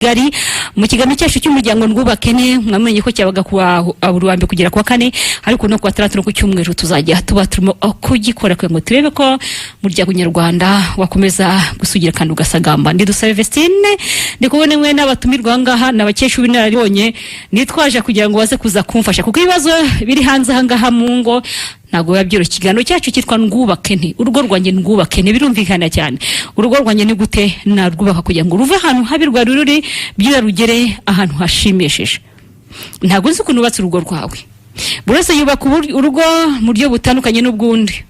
Kigali mu kiganiro cyacu cy'umuryango Ndwubakene. Mwamenye ko cyabaga kuwa buri wa mbere kugera kuwa kane, ariko no kuwa tandatu no ku cyumweru tuzajya tuba turimo kugikora kugira ngo turebe ko umuryango nyarwanda wakomeza gusugira kandi ugasagamba. Ndi Dusabe Vestine, ndi kubona mwe n'abatumirwa aha ngaha ni abakecuru b'inararibonye nitwaje kugira ngo baze kuza kumfasha, kuko ibibazo biri hanze aha ngaha mu ngo ntabwo biba byoroshye. Ikiganiro cyacu cyitwa Ndwubake Nte, urugo rwanjye ndwubake nte. Birumvikana cyane, urugo rwanjye ni gute narwubaka kugira ngo ruve ahantu habi rwari ruri, byira rugere ahantu hashimishije? Ntabwo nzi ukuntu wubatse urugo rwawe. Buri wese yubaka urugo mu buryo butandukanye n'ubwundi.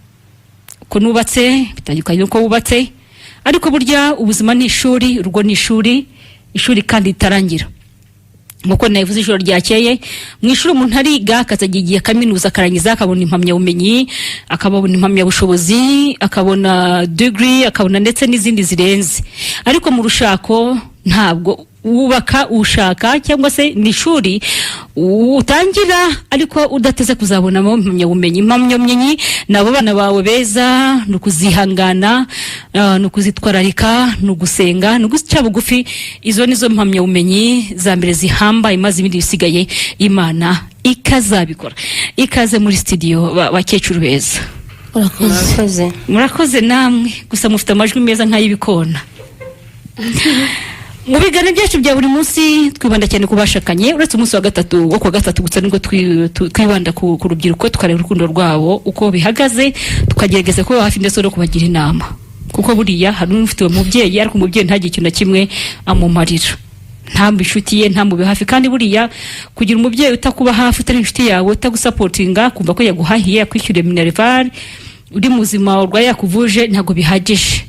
Uko nubatse bitandukanye n'uko wubatse, ariko burya ubuzima ni ishuri, urugo ni ishuri, ishuri kandi ritarangira. Nkuko nabivuze ijoro ryakeye, mu ishuri umuntu ariga akazajya igihe kaminuza, akarangiza, akabona impamyabumenyi, akabona impamyabushobozi, akabona degree, akabona ndetse n'izindi zirenze. Ariko mu rushako ntabwo wubaka ushaka, cyangwa se ni ishuri utangira ariko udateze kuzabonamo impamyabumenyi. Impamyabumenyi ni abo bana bawe beza, ni ukuzihangana, ni ukuzitwararika, ni ugusenga, ni uguca bugufi. Izo nizo mpamyabumenyi za mbere zihambaye, maze ibindi bisigaye Imana ikazabikora. Ikaze muri studio, bakecuru beza. Urakoze. Murakoze. Murakoze namwe. Gusa mufite amajwi meza nk'ay'ibikona. Mu biganiro byacu bya buri munsi twibanda cyane ku bashakanye, uretse umunsi wa gatatu, wo kuwa gatatu gusa nibwo twibanda ku rubyiruko, tukareba urukundo rwabo uko bihagaze, tukagerageza kuba hafi ndetse no kubagira inama, kuko buriya hari n'ufite uwo mubyeyi ariko umubyeyi ntagire ikintu na kimwe amumarira, ntambe inshuti ye, ntamube hafi. Kandi buriya kugira umubyeyi utakuba hafi, utari inshuti yawe, utagusupportinga, kumva ko yaguhahiye, yakwishyuriye minerval, uri muzima, urwaye yakuvuje, ntabwo bihagije,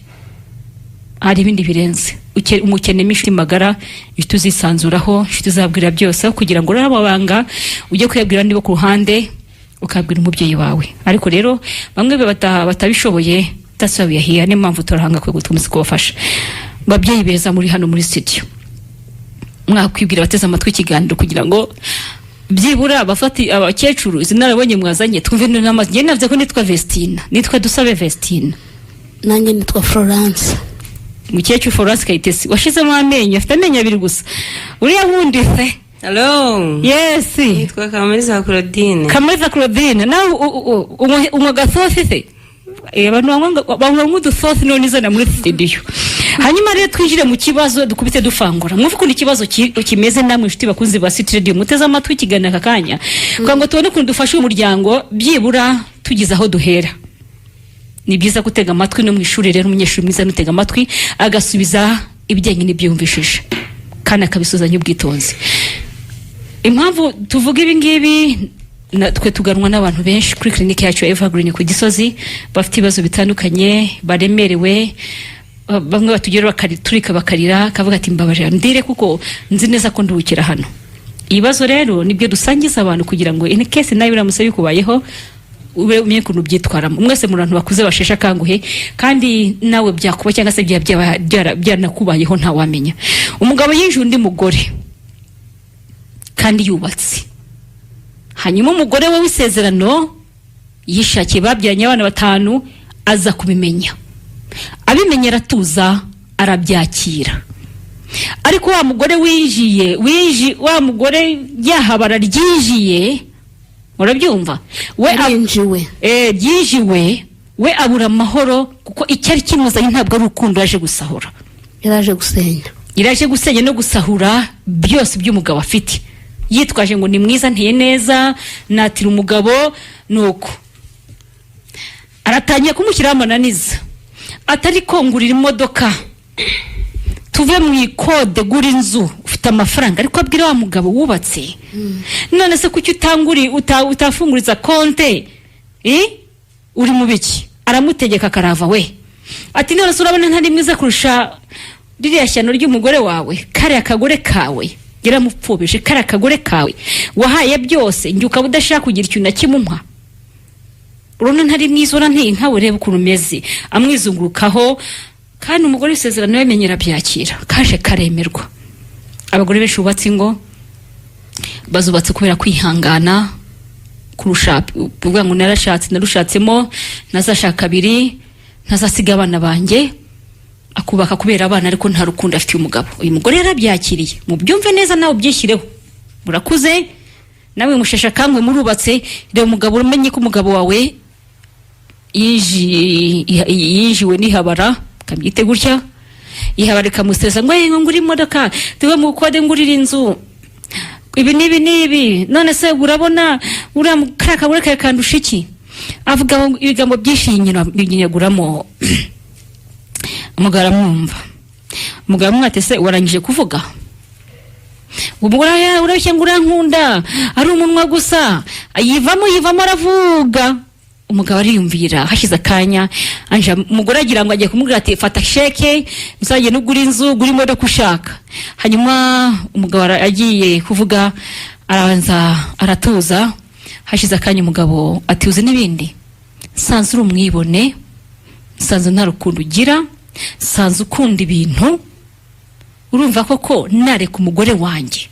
hari ibindi birenze. Umukenemo inshuti magara, inshuti uzisanzuraho, inshuti uzabwira byose, aho kugira ngo urebe amabanga ujye kuyabwira niba ku ruhande ukabwira umubyeyi wawe. Ariko rero bamwe batabishoboye, that's why we are here. Niyo mpamvu turahanga kwe gukomeza kubafasha. Babyeyi beza muri hano muri studio, mwakwibwira abateze amatwi ikiganiro kugira ngo byibura abafati abakecuru izi narabonye mwazanye twumve n'amazi. Njye navuze ko nitwa Vestina, nitwa Dusabe Vestina. Nanjye nitwa Florence. Mukecuru Florence Kayitesi washizemo amenyo, afite amenyo abiri gusa. Uriya wundi se? Hello. Yes. Nitwa Kamariza Claudine. Kamariza Claudine, nawe unywa gasosi se? Abantu banywa nk'udusosi none izana muri studio. Hanyuma rero twinjire mu kibazo, dukubite dufangura, mwumve ukuntu ikibazo kimeze. Namwe inshuti bakunzi ba City Radio muteze amatwi ikiganiro aka kanya, kugira ngo tubone ukuntu dufasha uyu muryango, byibura tugize aho duhera. Ni byiza gutega amatwi. No mu ishuri rero umunyeshuri mwiza nutega amatwi, agasubiza ibijyanye n'ibyo yumvishije kandi akabisuzanya ubwitonzi. Impamvu tuvuga ibi ngibi, twe tuganwa n'abantu benshi kuri clinic yacu ya Evergreen ku Gisozi, bafite ibibazo bitandukanye, baremerewe. Bamwe batugeraho bakaturika, bakarira, akavuga ati: "Mbabarira ndire kuko nzi neza ko nduhukira hano." Ibibazo rero nibyo dusangiza abantu kugira ngo in case nawe biramutse bikubayeho ube umenye ukuntu ubyitwaramo. Mwese mu bantu bakuze basheshe akanguhe, kandi nawe byakuba cyangwa se byanakubayeho, ntawamenya. Umugabo yinjiye undi mugore kandi yubatse, hanyuma umugore we w'isezerano yishakiye, babyaranye abana batanu, aza kubimenya. Abimenye aratuza, arabyakira. Ariko wa mugore winjiye wa mugore yahabara ryinjiye, urabyumva we Yarinjiwe. Ryinjiwe, we abura amahoro, kuko icyari kimuzanye ntabwo ari urukundo, yaje gusahura. Yaraje gusenya. Iraje gusenya no gusahura byose by'umugabo afite, yitwaje ngo ni mwiza, nteye neza, natira umugabo. Nuko aratangiye kumushyiraho amananiza, atari ko ngurira imodoka tuve mu ikode, gura inzu, ufite amafaranga. Ariko abwira wa mugabo wubatse: "None se kuki utanguri utafunguriza konte? Uri mu biki?" Aramutegeka akarava. We ati: "None se urabona ntari mwiza kurusha ririya shyano ry'umugore wawe, kariya kagore kawe?" Yaramupfubije: "Kariya kagore kawe wahaye byose, njye ukaba udashaka kugira ikintu na kimwe umpa. Urabona ntari mwiza? Urabona nteye nkawe? Reba ukuntu umeze." Amwizungurukaho. Kandi umugore w'isezerano yamenyera byakira, kaje karemerwa. Abagore benshi bubatse ingo bazubatse kubera kwihangana kurusha kuvuga ngo narashatse, narushatsemo, ntazashaka kabiri, ntazasiga abana banjye. Akubaka kubera abana, ariko nta rukundo afitiye umugabo. Uyu mugore yarabyakiriye. Mubyumve neza, nawe ubyishyireho. Murakuze, nawe musheshe akanguhe, murubatse. Reba umugabo, umenye ko umugabo wawe yinjiwe n'ihabara, kabyite gutya, ihabara ikamusesa ngo: "Eh, ngure imodoka, tuve mu bukode, ngurire inzu, ibi n'ibi n'ibi. None se urabona uriya kariya kagore kawe kandusha iki?" Avuga ibigambo byinshi, yinyaguramo. Umugabo aramwumva. Umugabo aramwumva ati: "Se warangije kuvuga?" Umugore: "Urabeshya ngo urankunda, ari umunwa gusa." Yivamo, yivamo, aravuga. Umugabo ariyumvira. Hashize akanya anje, umugore agira ngo agiye kumubwira ati: "Fata sheke, uzajye nugura inzu, ugura imodoka ushaka." Hanyuma umugabo agiye kuvuga, arabanza aratuza. Hashize akanya umugabo ati: "Uzi n'ibindi? Nsanze uri umwibone, nsanze nta rukundo ugira, nsanze ukunda ibintu. Urumva koko nareka umugore wanjye,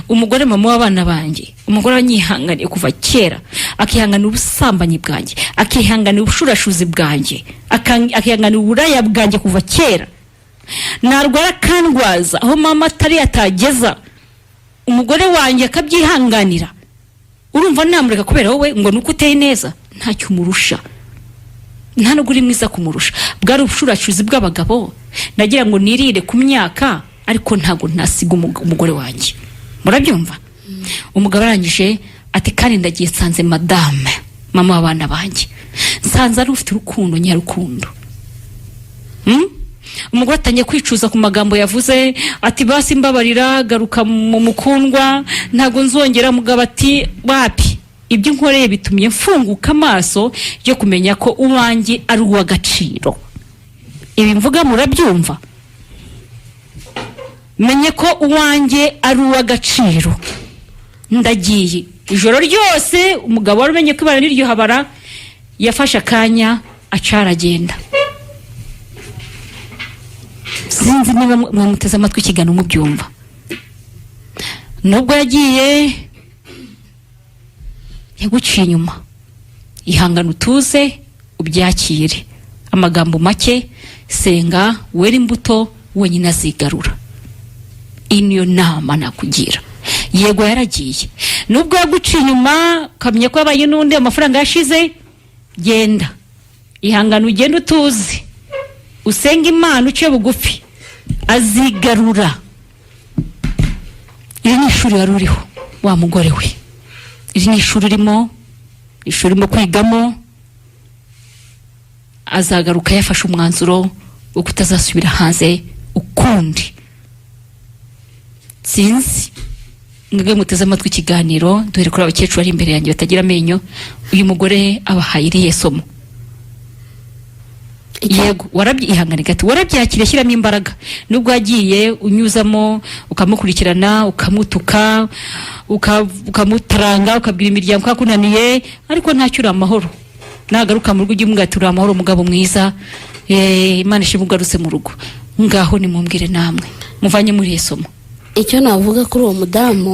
umugore mama w'abana banjye, umugore wanyihanganiye kuva kera, akihanganira ubusambanyi bwanjye, akihanganira ubushurashuzi bwanjye, akihanganira uburaya bwanjye kuva kera, narwara akandwaza, aho mama atari atageza, umugore wanjye akabyihanganira, urumva namureka kubera wowe ngo nuko uteye neza? Ntacyo umurusha, nta nubwo uri mwiza kumurusha. Bwari ubushurashuzi bw'abagabo, nagira ngo nirire ku myaka, ariko ntabwo nasiga umugore wanjye." Murabyumva? Umugabo arangije ati: "Kandi ndagiye, nsanze madame, mama w'abana banjye, nsanze ari ufite urukundo nyarukundo." Umugore atangiye kwicuza ku magambo yavuze, ati: "Basi mbabarira, garuka mu mukundwa, ntabwo nzongera." Mugabo ati: "Wapi, ibyo unkoreye bitumye mfunguka amaso yo kumenya ko uwanjye ari uw'agaciro." Ibi mvuga murabyumva? Menye ko uwanjye ari uw'agaciro, ndagiye. Ijoro ryose umugabo wari umenye ko ibara n'iryo habara yafashe akanya aca aragenda. Sinzi niba mwamuteze amatwi ikiganiro mubyumva. Nubwo yagiye, yaguciye inyuma, ihangane, utuze, ubyakire. Amagambo make, senga, wera imbuto, wenyine azigarura. Iyi niyo nama nakugira. Yego yaragiye, nubwo yaguciye inyuma, ukamenya ko yabaye n'undi, amafaranga yashize, genda, ihangane, ugende utuze, usenge Imana, uce bugufi, azigarura. Iri ni ishuri wari uriho, wa mugore we. Iri ni ishuri urimo, ishuri urimo kwigamo. Azagaruka yafashe umwanzuro wo kutazasubira hanze ukundi. Sinzi mwebwe muteze amatwi ikiganiro, duhere kuri abakecuru bari imbere yanjye batagira amenyo. Uyu mugore abahaye irihe somo? Yego ihangane gato. Warabyakiriye, shyiramo imbaraga. Nubwo wagiye unyuzamo, ukamukurikirana, ukamutuka, ukamutaranga, ukabwira imiryango ko yakunaniye, ariko ntacyo, uri amahoro. Nagaruka mu rugo ujye umubwira ati: "Uri amahoro, mugabo mwiza. Imana ishimwe ugarutse mu rugo." Ngaho nimumbwire namwe, muvanye muri iri somo. Icyo navuga kuri uwo mudamu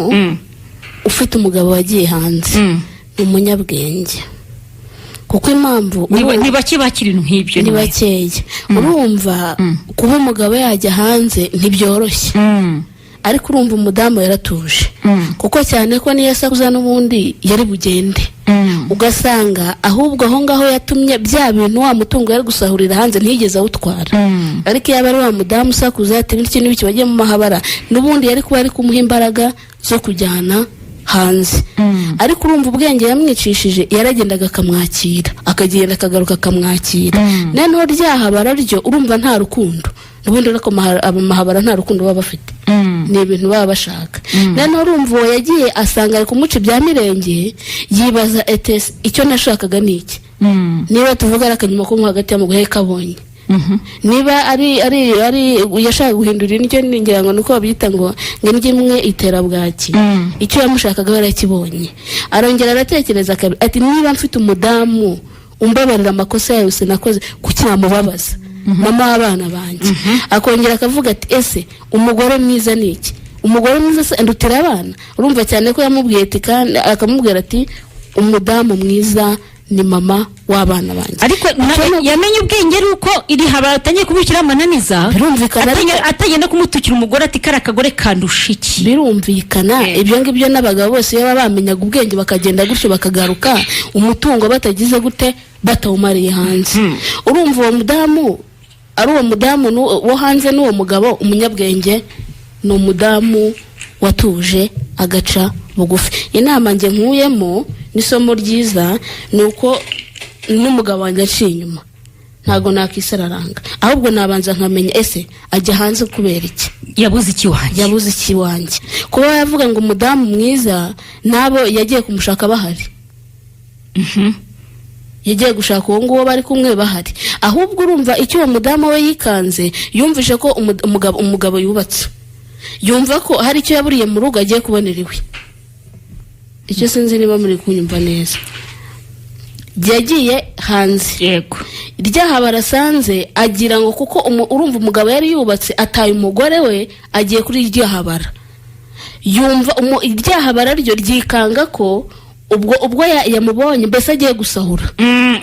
ufite umugabo wagiye hanze, ni umunyabwenge, kuko impamvu Ni bake bakira ibintu nk'ibyo. Ni bakeya. Urumva, kuba umugabo yajya hanze ntibyoroshye, ariko urumva umudamu yaratuje, kuko cyane ko niyo asakuza n'ubundi yari bugende. Ugasanga ahubwo aho ngaho yatumye bya bintu, wa mutungo yari gusahurira hanze, ntiyigeze awutwara. Ariko iyo aba ari wa mudamu usakuza ati bityo n'ibiki, bagiye mu mahabara, n'ubundi yari kuba ari kumuha imbaraga zo kujyana hanze. Ariko urumva ubwenge yamwicishije, yaragendaga akamwakira, akagenda akagaruka akamwakira. Noneho ryahabara ryo, urumva nta rukundo n'ubundi, ariko amahabara nta rukundo baba bafite, ni ibintu baba bashaka. Noneho urumva uwo yagiye asanga ari kumuca ibya mirenge, yibaza etese: "Icyo nashakaga ni iki?" Niba tuvuga ari akanyuma ko mo hagati y'amaguru, kabonye niba ari yashaka guhindura indyo, ngira ngo nuko babyita ngo indyo imwe itera bwaki. Icyo yamushakaga yarakibonye. Arongera aratekereza kabiri ati: "Niba mfite umudamu umbabarira amakosa yose nakoze, kuki namubabaza, mama w'abana banjye?" Akongera akavuga ati: "Ese umugore mwiza ni iki? Umugore mwiza se ndutira abana?" Urumva cyane ko yamubwiye ati, kandi akamubwira ati: "Umudamu mwiza Ni mama w'abana banjye. Ariko yamenye ubwenge ari uko iri haba atangiye kumushyiraho amananiza. Birumvikana, ariko- Atagenda kumutukira umugore ati: "Kariya kagore kandusha iki?" Birumvikana. Ibyo ngibyo n'abagabo bose iyo baba bamenyaga ubwenge, bakagenda gutyo bakagaruka, umutungo batagize gute, batawumariye hanze. Urumva uwo mudamu, ari uwo mudamu wo hanze n'uwo mugabo, umunyabwenge ni umudamu watuje, agaca bugufi. Inama njye nkuyemo n'isomo ryiza ni uko n'umugabo wanjye aciye inyuma, ntabwo nakisararanga, ahubwo nabanza nkamenya: ese ajya hanze kubera iki? Yabuze iki wanjye? Yabuze iki wanjye? Kuba yavuga ngo umudamu mwiza, n'abo yagiye kumushaka bahari, yagiye gushaka uwo nguwo bari kumwe bahari. Ahubwo urumva icyo uwo mudamu we yikanze, yumvise ko umugabo yubatse, yumva ko hari icyo yaburiye mu rugo agiye kubonera iwe. Icyo sinzi niba muri kunyumva neza. Yagiye hanze, ryaha barasanze, agira ngo kuko urumva umugabo yari yubatse, ataye umugore we, agiye kuri iryo habara, yumva irya habara ryo ryikanga ko ubwo yamubonye mbese agiye gusahura.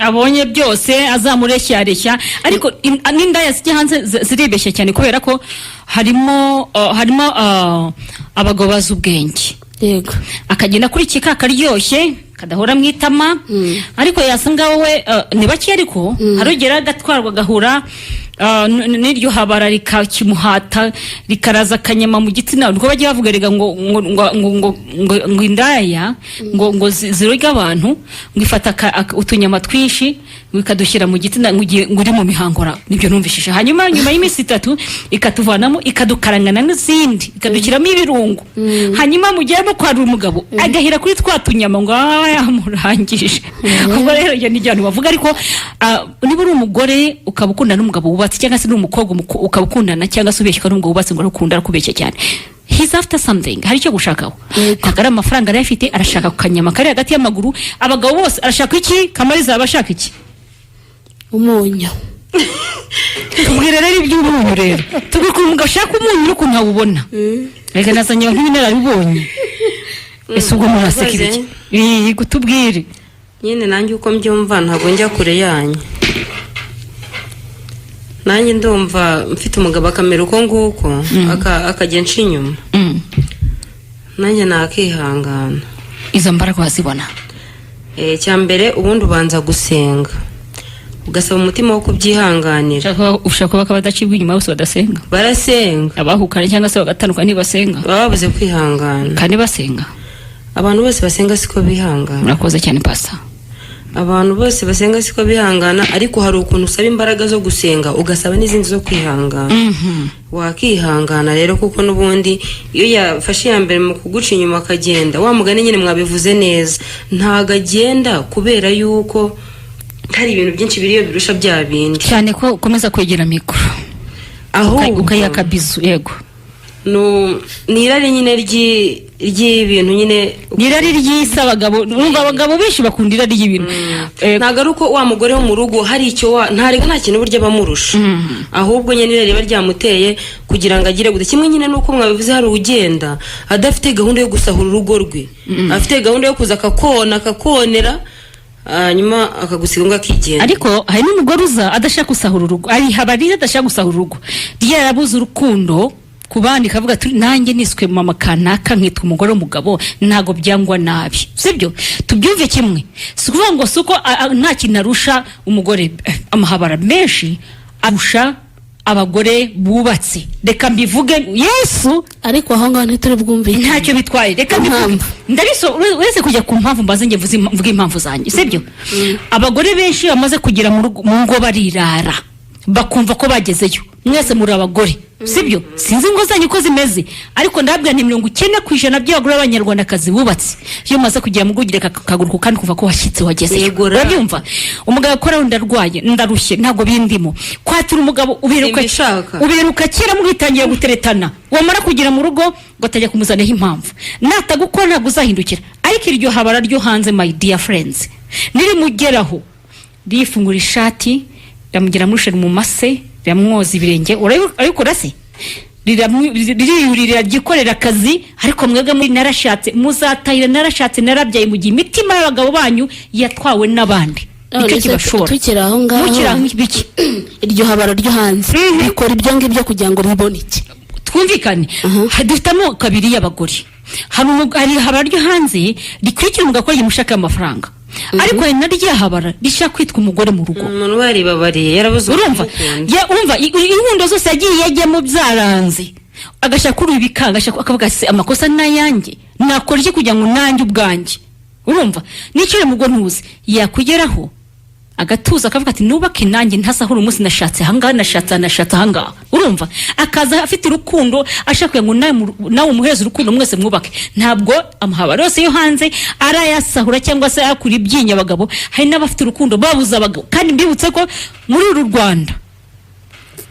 Abonye byose azamureshyareshya. Ariko n'indaya zijya hanze ziribeshya cyane, kubera ko harimo abagabo bazi ubwenge. Akagenda kuri iki karyoshye kadahora mu itama, ariko yasanga wowe ni bake, ariko harugera agatwarwa, agahura n'iryo habara rikakimuhata, rikaraza akanyama mu gitsina. Niko bajya bavuga rega, ngo indaya ngo ziroga abantu, ngo ifata utunyama twinshi, ngo ikadushyira mu gitsina, ngo igihe ngo uri mu mihango ra. Nibyo numvishije. Hanyuma nyuma y'iminsi 3 ikatuvanamo, ikadukarangana n'izindi, ikadushyiramo ibirungo. Hanyuma mu gihe arimo kwarura, umugabo agahera kuri twa tunyama, ngo aba yamurangije. Ubwo rero ibyo ni ibyo abantu bavuga. Ariko niba uri umugore ukaba ukundana n'umugabo wubatse, cyangwa se uri umukobwa ukaba ukundana, cyangwa se ubeshywa n'umugabo wubatse ngo arakunda, arakubeshya cyane. He's after something, hari icyo gushakaho. Ntabwo ari amafaranga arayafite, arashaka ku kanyama kari hagati y'amaguru. Abagabo bose arashaka iki? Kamariza aba ashaka iki? Umunyu. Tubwire rero iby'umunyu. Rero tubwire ukuntu umugabo ashaka umunyu n'ukuntu awubona. Reka nazanye nk'ibinararibonye. Ese ubwo muraseka ibiki? Yego, tubwire. Nyine nanjye uko mbyumva, ntabwo njya kure yanyu. Nanjye ndumva mfite umugabo akamera uko nguko, akajya nca inyuma, nanjye nakihangana. Izo mbaraga wazibona? Icya mbere ubundi ubanza gusenga, ugasaba umutima wo kubyihanganira. Ushaka kuba ko abadacibwa inyuma bose badasenga? Barasenga. Abahukana cyangwa se bagatandukana ntibasenga? Baba babuze kwihangana. Kandi basenga. Abantu bose basenga siko bihangana. Murakoze cyane, pasa. Abantu bose basenga siko bihangana, ariko hari ukuntu usaba imbaraga zo gusenga, ugasaba n'izindi zo kwihangana, wakihangana rero, kuko n'ubundi iyo yafashe iya mbere mu kuguca inyuma akagenda, wa mugani nyine mwabivuze neza, ntago agenda kubera yuko hari ibintu byinshi biriyo birusha bya bindi. Cyane ko ukomeza kwegera mikoro. Ahubwo Ukayaka bizu, yego. Ni irari nyine ry'ibintu nyine. Ni irari ry'isi. Abagabo, urumva abagabo benshi bakunda irari ry'ibintu. Ntabwo ari uko wa mugore wo mu rugo hari icyo wa ntarega, nta kintu burya bamurusha, ahubwo nyine irari riba ryamuteye kugira ngo agire gute. Kimwe nyine n'uko mwabivuze, hari ugenda adafite gahunda yo gusahura urugo rwe, afite gahunda yo kuza akakona, akakonera, hanyuma akagusiga ngo akigenda. Ariko hari n'umugore uza adashaka gusahura urugo, ari habariza adashaka gusahura urugo, ryarabuze urukundo ku bandi, kavuga turi nanjye niswe mama kanaka, nkitwa umugore w'umugabo, ntabwo byangwa nabi. Sibyo? Tubyumve kimwe. Si ukuvuga ngo si uko nta kintu arusha umugore. Amahabara menshi arusha abagore bubatse, reka mbivuge Yesu. Ariko aho ngaho ntituri bwumvikane. Ntacyo bitwaye, reka mbivuge. Impamvu. Ndabiso uretse kujya ku mpamvu, mbaze njye mvuge impamvu zanjye, sibyo? Abagore benshi bamaze kugera mu rugo, mu ngo barirara, bakumva ko bagezeyo. Mwese muri abagore, sibyo? Sinzi ingo zanyu uko zimeze, ariko ndababwira nti 90% by'abagore b'abanyarwandakazi bubatse, iyo umaze kugera mu rugo ugira akaguru kandi kumva ko washyitse, wagezeyo. Yego ra. Urabyumva? Umugabo akora, ndarwaye, ndarushye, ntabwo bindimo kwatura umugabo ubiruka. Simbishaka. Ubiruka kera mwitangiye guteretana. Wamara kugera mu rugo ngo atajya kumuzanaho impamvu, natagukora ntabwo uzahindukira. Ariko iryo habara ryo hanze, my dear friends, nirimugeraho rifungura ishati, riramugera muri mu mase, riramwoza ibirenge. Urabikora se? Ririyurira, ryikorera akazi. Ariko mwebwe muri narashatse, muzatahira narashatse, narabyaye, mu gihe imitima y'abagabo banyu yatwawe n'abandi. Nicyo None se kibashora. Tukiri aho ngaho, Mukiri aho biki? Iryo habara ryo hanze rikora ibyo ngibyo kugira ngo ribone iki? Twumvikane. Dufite amoko abiri y'abagore. Hari ihabara ryo hanze rikurikira umugabo ko yimushaka amafaranga, ariko hari na rya habara rishaka kwitwa umugore mu rugo. Umuntu waribabariye, yarabuze Urumva? ukumukunda. Urumva, inkundo zose yagiye yajyamo byaranze, agashaka kuri bikanga, agashaka, akavuga: "Se amakosa ni ayanjye? Nakora iki kugira ngo nanjye ubwanjye?" Urumva, nicyo mu rugo ntuzi yakugeraho agatuza, akavuga ati: "Nubake nanjye ntasahura umunsi, nashatse ahangaha, nashatse aha, nashatse ahangaha." Urumva, akaza afite urukundo, ashaka kugira ngo nawe nawe umuhereze urukundo, mwese mwubake. Ntabwo amahabara yose yo hanze arayasahura cyangwa se ayakura ibyinyo abagabo. Hari n'abafite urukundo babuze abagabo. Kandi mbibutse ko muri uru Rwanda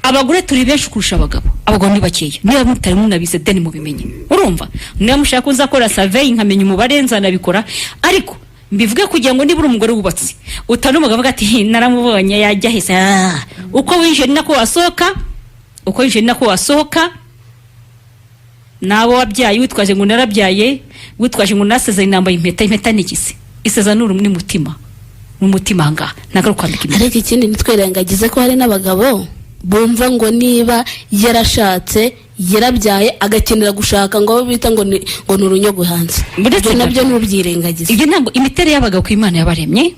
abagore turi benshi kurusha abagabo, abagabo ni bakeya. Niba mutari munabize, deni mubimenye. Urumva, niba mushaka ko nzakora survey nkamenya umubare, nzanabikora, ariko mbivuge kugira ngo niba uri umugore wubatse utari umugabo avuga ati: "Hi, naramubonye yajya hese." Ah, uko winjiye ni nako wasohoka, uko winjiye ni nako wasohoka. Nabo wabyaye witwaje ngo narabyaye, witwaje ngo nasezeranye, nambaye impeta. Impeta ni ikisi isezerano ni umutima, ni umutima ahangaha, ntabwo ari ukwambika impeta. Ariko ikindi, ntitwirengagize ko hari n'abagabo bumva ngo niba yarashatse, yarabyaye, agakenera gushaka, ngo abo bita ngo ni urunyogwe hanze. Uretse Ibyo nabyo gato. ntubyirengagize. Ibyo ntabwo imiterere y'abagabo ku Imana yabaremye.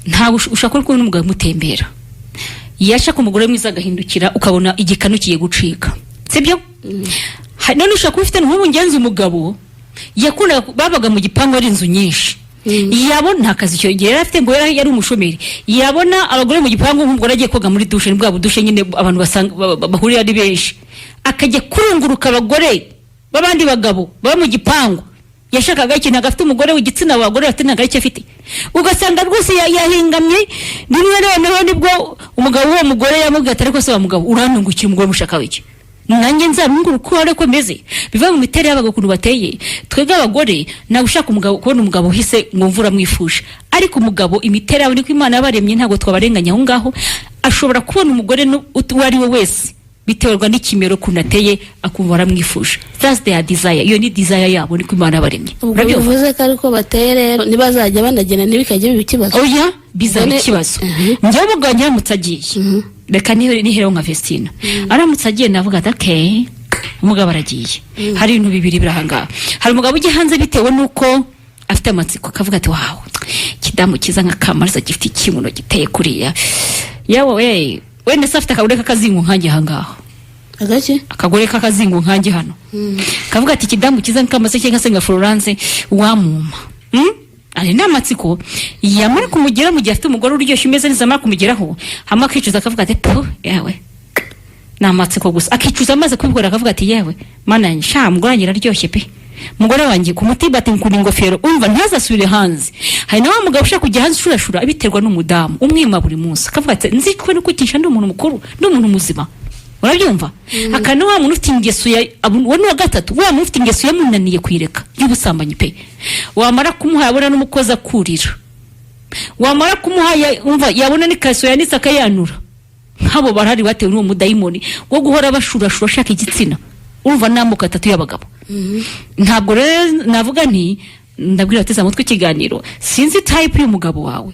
Ntabwo ushobora kubona umugabo umutembera, yashaka umugore mwiza agahindukira, ukabona igikanu kigiye gucika, sibyo? None ushobora kuba ufite nk'ubu ngenzi umugabo yakundaga, babaga mu gipangu, ari inzu nyinshi, yabona akazi icyo gihe yari afite, ngo yari umushomeri, yabona abagore mu gipangu, nk'umugore agiye koga muri dushe, ni bwa budushe nyine abantu basanga bahurira ari benshi, akajya kurunguruka abagore b'abandi bagabo baba mu gipangu. Yashakaga ikintu, agafite umugore w'igitsina abagore bafite, ntabwo aricyo afite. Ugasanga rwose yahingamye rimwe. Noneho nibwo umugabo w'uwo mugore yamubwiye ati: "Ariko se wa mugabo, uranungukira umugore mushaka wiki? Nanjye nzarungura uko ariko meze." Biva mu miterere y'abagabo, ukuntu bateye. Twebwe abagore ntabwo ushaka umugabo, kubona umugabo uhise ngo mvura amwifuje, ariko umugabo imiterere yabo niko Imana yabaremye, ntabwo twabarenganya aho ngaho. Ashobora kubona umugore uwo ari we wese, biterwa n'ikimero ukuntu ateye, akumva aramwifuje. That's their desire, iyo ni desire yabo, niko Imana yabaremye. Ubwo Urabyumva? bivuze ko ariko bateye rero, ntibazajya banagenda, ntibikajye biba ikibazo? Oya, bizaba ikibazo. Njyewe umugabo wanjye aramutse agiye, reka nihereho nka Vestina, aramutse agiye navuga ati: "Okay, umugabo aragiye." Hari ibintu bibiri biri ahangaha. Hari umugabo ujya hanze bitewe n'uko afite amatsiko, akavuga ati: "Wow, ikidamu cyiza nka Kamariza gifite ikibuno giteye kuriya, yewe we." Wenda se afite akagore k'akazingo nkanjye ahangaha. Agaki? Akagore k'akazingo nkanjye hano, kavuga ati: "Ikidamu cyiza nka cyangwa se nka Florence wamuma." Ari ni amatsiko. Yamara kumugera, mu gihe afite umugore uryoshye umeze neza, amara kumugeraho hamwe akicuza, akavuga ati: "Po, yewe, ni amatsiko gusa." Akicuza amaze kubikora, akavuga ati: "Yewe Mana yanjye, sha umugore wanjye araryoshye pe, umugore wanjye ku mutima." Ati: "Nkunda ingofero." Umva, ntazasubire hanze. Hari na wa mugabo ushaka kujya hanze ushurashura, biterwa n'umudamu umwima buri munsi, akavuga ati: "Nzi ko no kwikinisha, ndi umuntu mukuru, ndi umuntu muzima." Urabyumva? Hakaba na wa muntu ufite ingeso ya uwo ni uwa gatatu, wa muntu ufite ingeso yamunaniye kuyireka y'ubusambanyi pe. Wamara kumuha, yabona n'umukozi akurira, wamara kumuha umva, yabona n'ikariso yanitse akayanura. Nk'abo barahari, batewe n'uwo mudayimoni wo guhora bashurashura ashaka igitsina. Urumva, n'amoko atatu y'abagabo. Ntabwo rero navuga nti, ndabwira abateze amatwi ikiganiro, sinzi type y'umugabo wawe,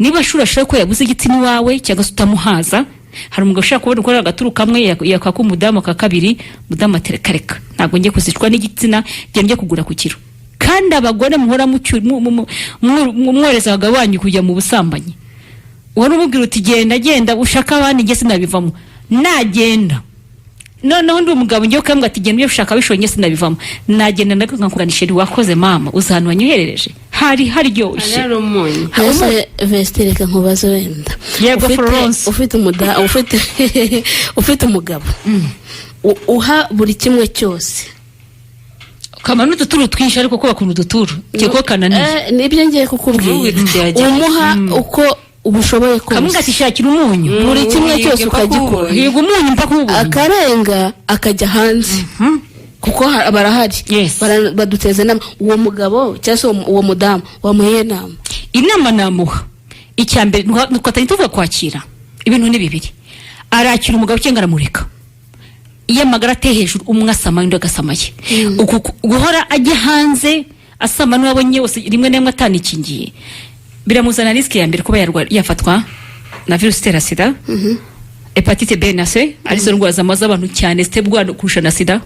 niba ashurashura ko yabuze igitsina iwawe cyangwa se utamuhaza. Hari umugabo ushaka kubona ukorera agaturu kamwe, yakaka umudamu aka kabiri, umudamu ati: "Reka reka, ntabwo ngiye kuzicwa n'igitsina, njye njye kugura ku kiro." Kandi abagore muhora mwohereza abagabo banyu kujya mu busambanyi, wari umubwira uti: "Genda, genda ushake abandi, njye sinabivamo." Nagenda, noneho ndi umugabo ngiye ukambwira ati: "Genda ujye gushaka abishoboye, njye sinabivamo." Nagenda ndakankugana: "Chéri, wakoze mama, uzi ahantu wanyoherereje hari haryoshye." Hari umunyu. Ese Vesti, reka nkubaze wenda. Yego, Florence. Ufite umugabo uha buri kimwe cyose. Kama n'uduturu twinshi, ariko ko bakunda uduturu keko kananiye. Nibyo ngiye kukubwira. Ntuwite igihe. Umuha uko ubushoboye Kamwe kose. ati: "Shakira umunyu." Buri kimwe Higa cyose mpaka ukagikora. ubonye. Higa umunyu mpaka uwubonye. Akarenga akajya hanze, kuko barahari. Baduteza inama. Uwo mugabo cyangwa se uwo mudamu wamuheye inama? Inama namuha, icya mbere nuko atari tuvuga kwakira, ibintu ni bibiri: arakira umugabo cyangwa aramureka. Iyo amagara ateye hejuru, umwe asama, undi agasama ye. Uku guhora ajya hanze asama n'uwabonye wose, rimwe na rimwe atanikingiye, biramuzana risque ya mbere kuba yafatwa na virusi itera sida, hépatite B na C, arizo ndwara zamaze abantu cyane, ziterwa kurusha na sida.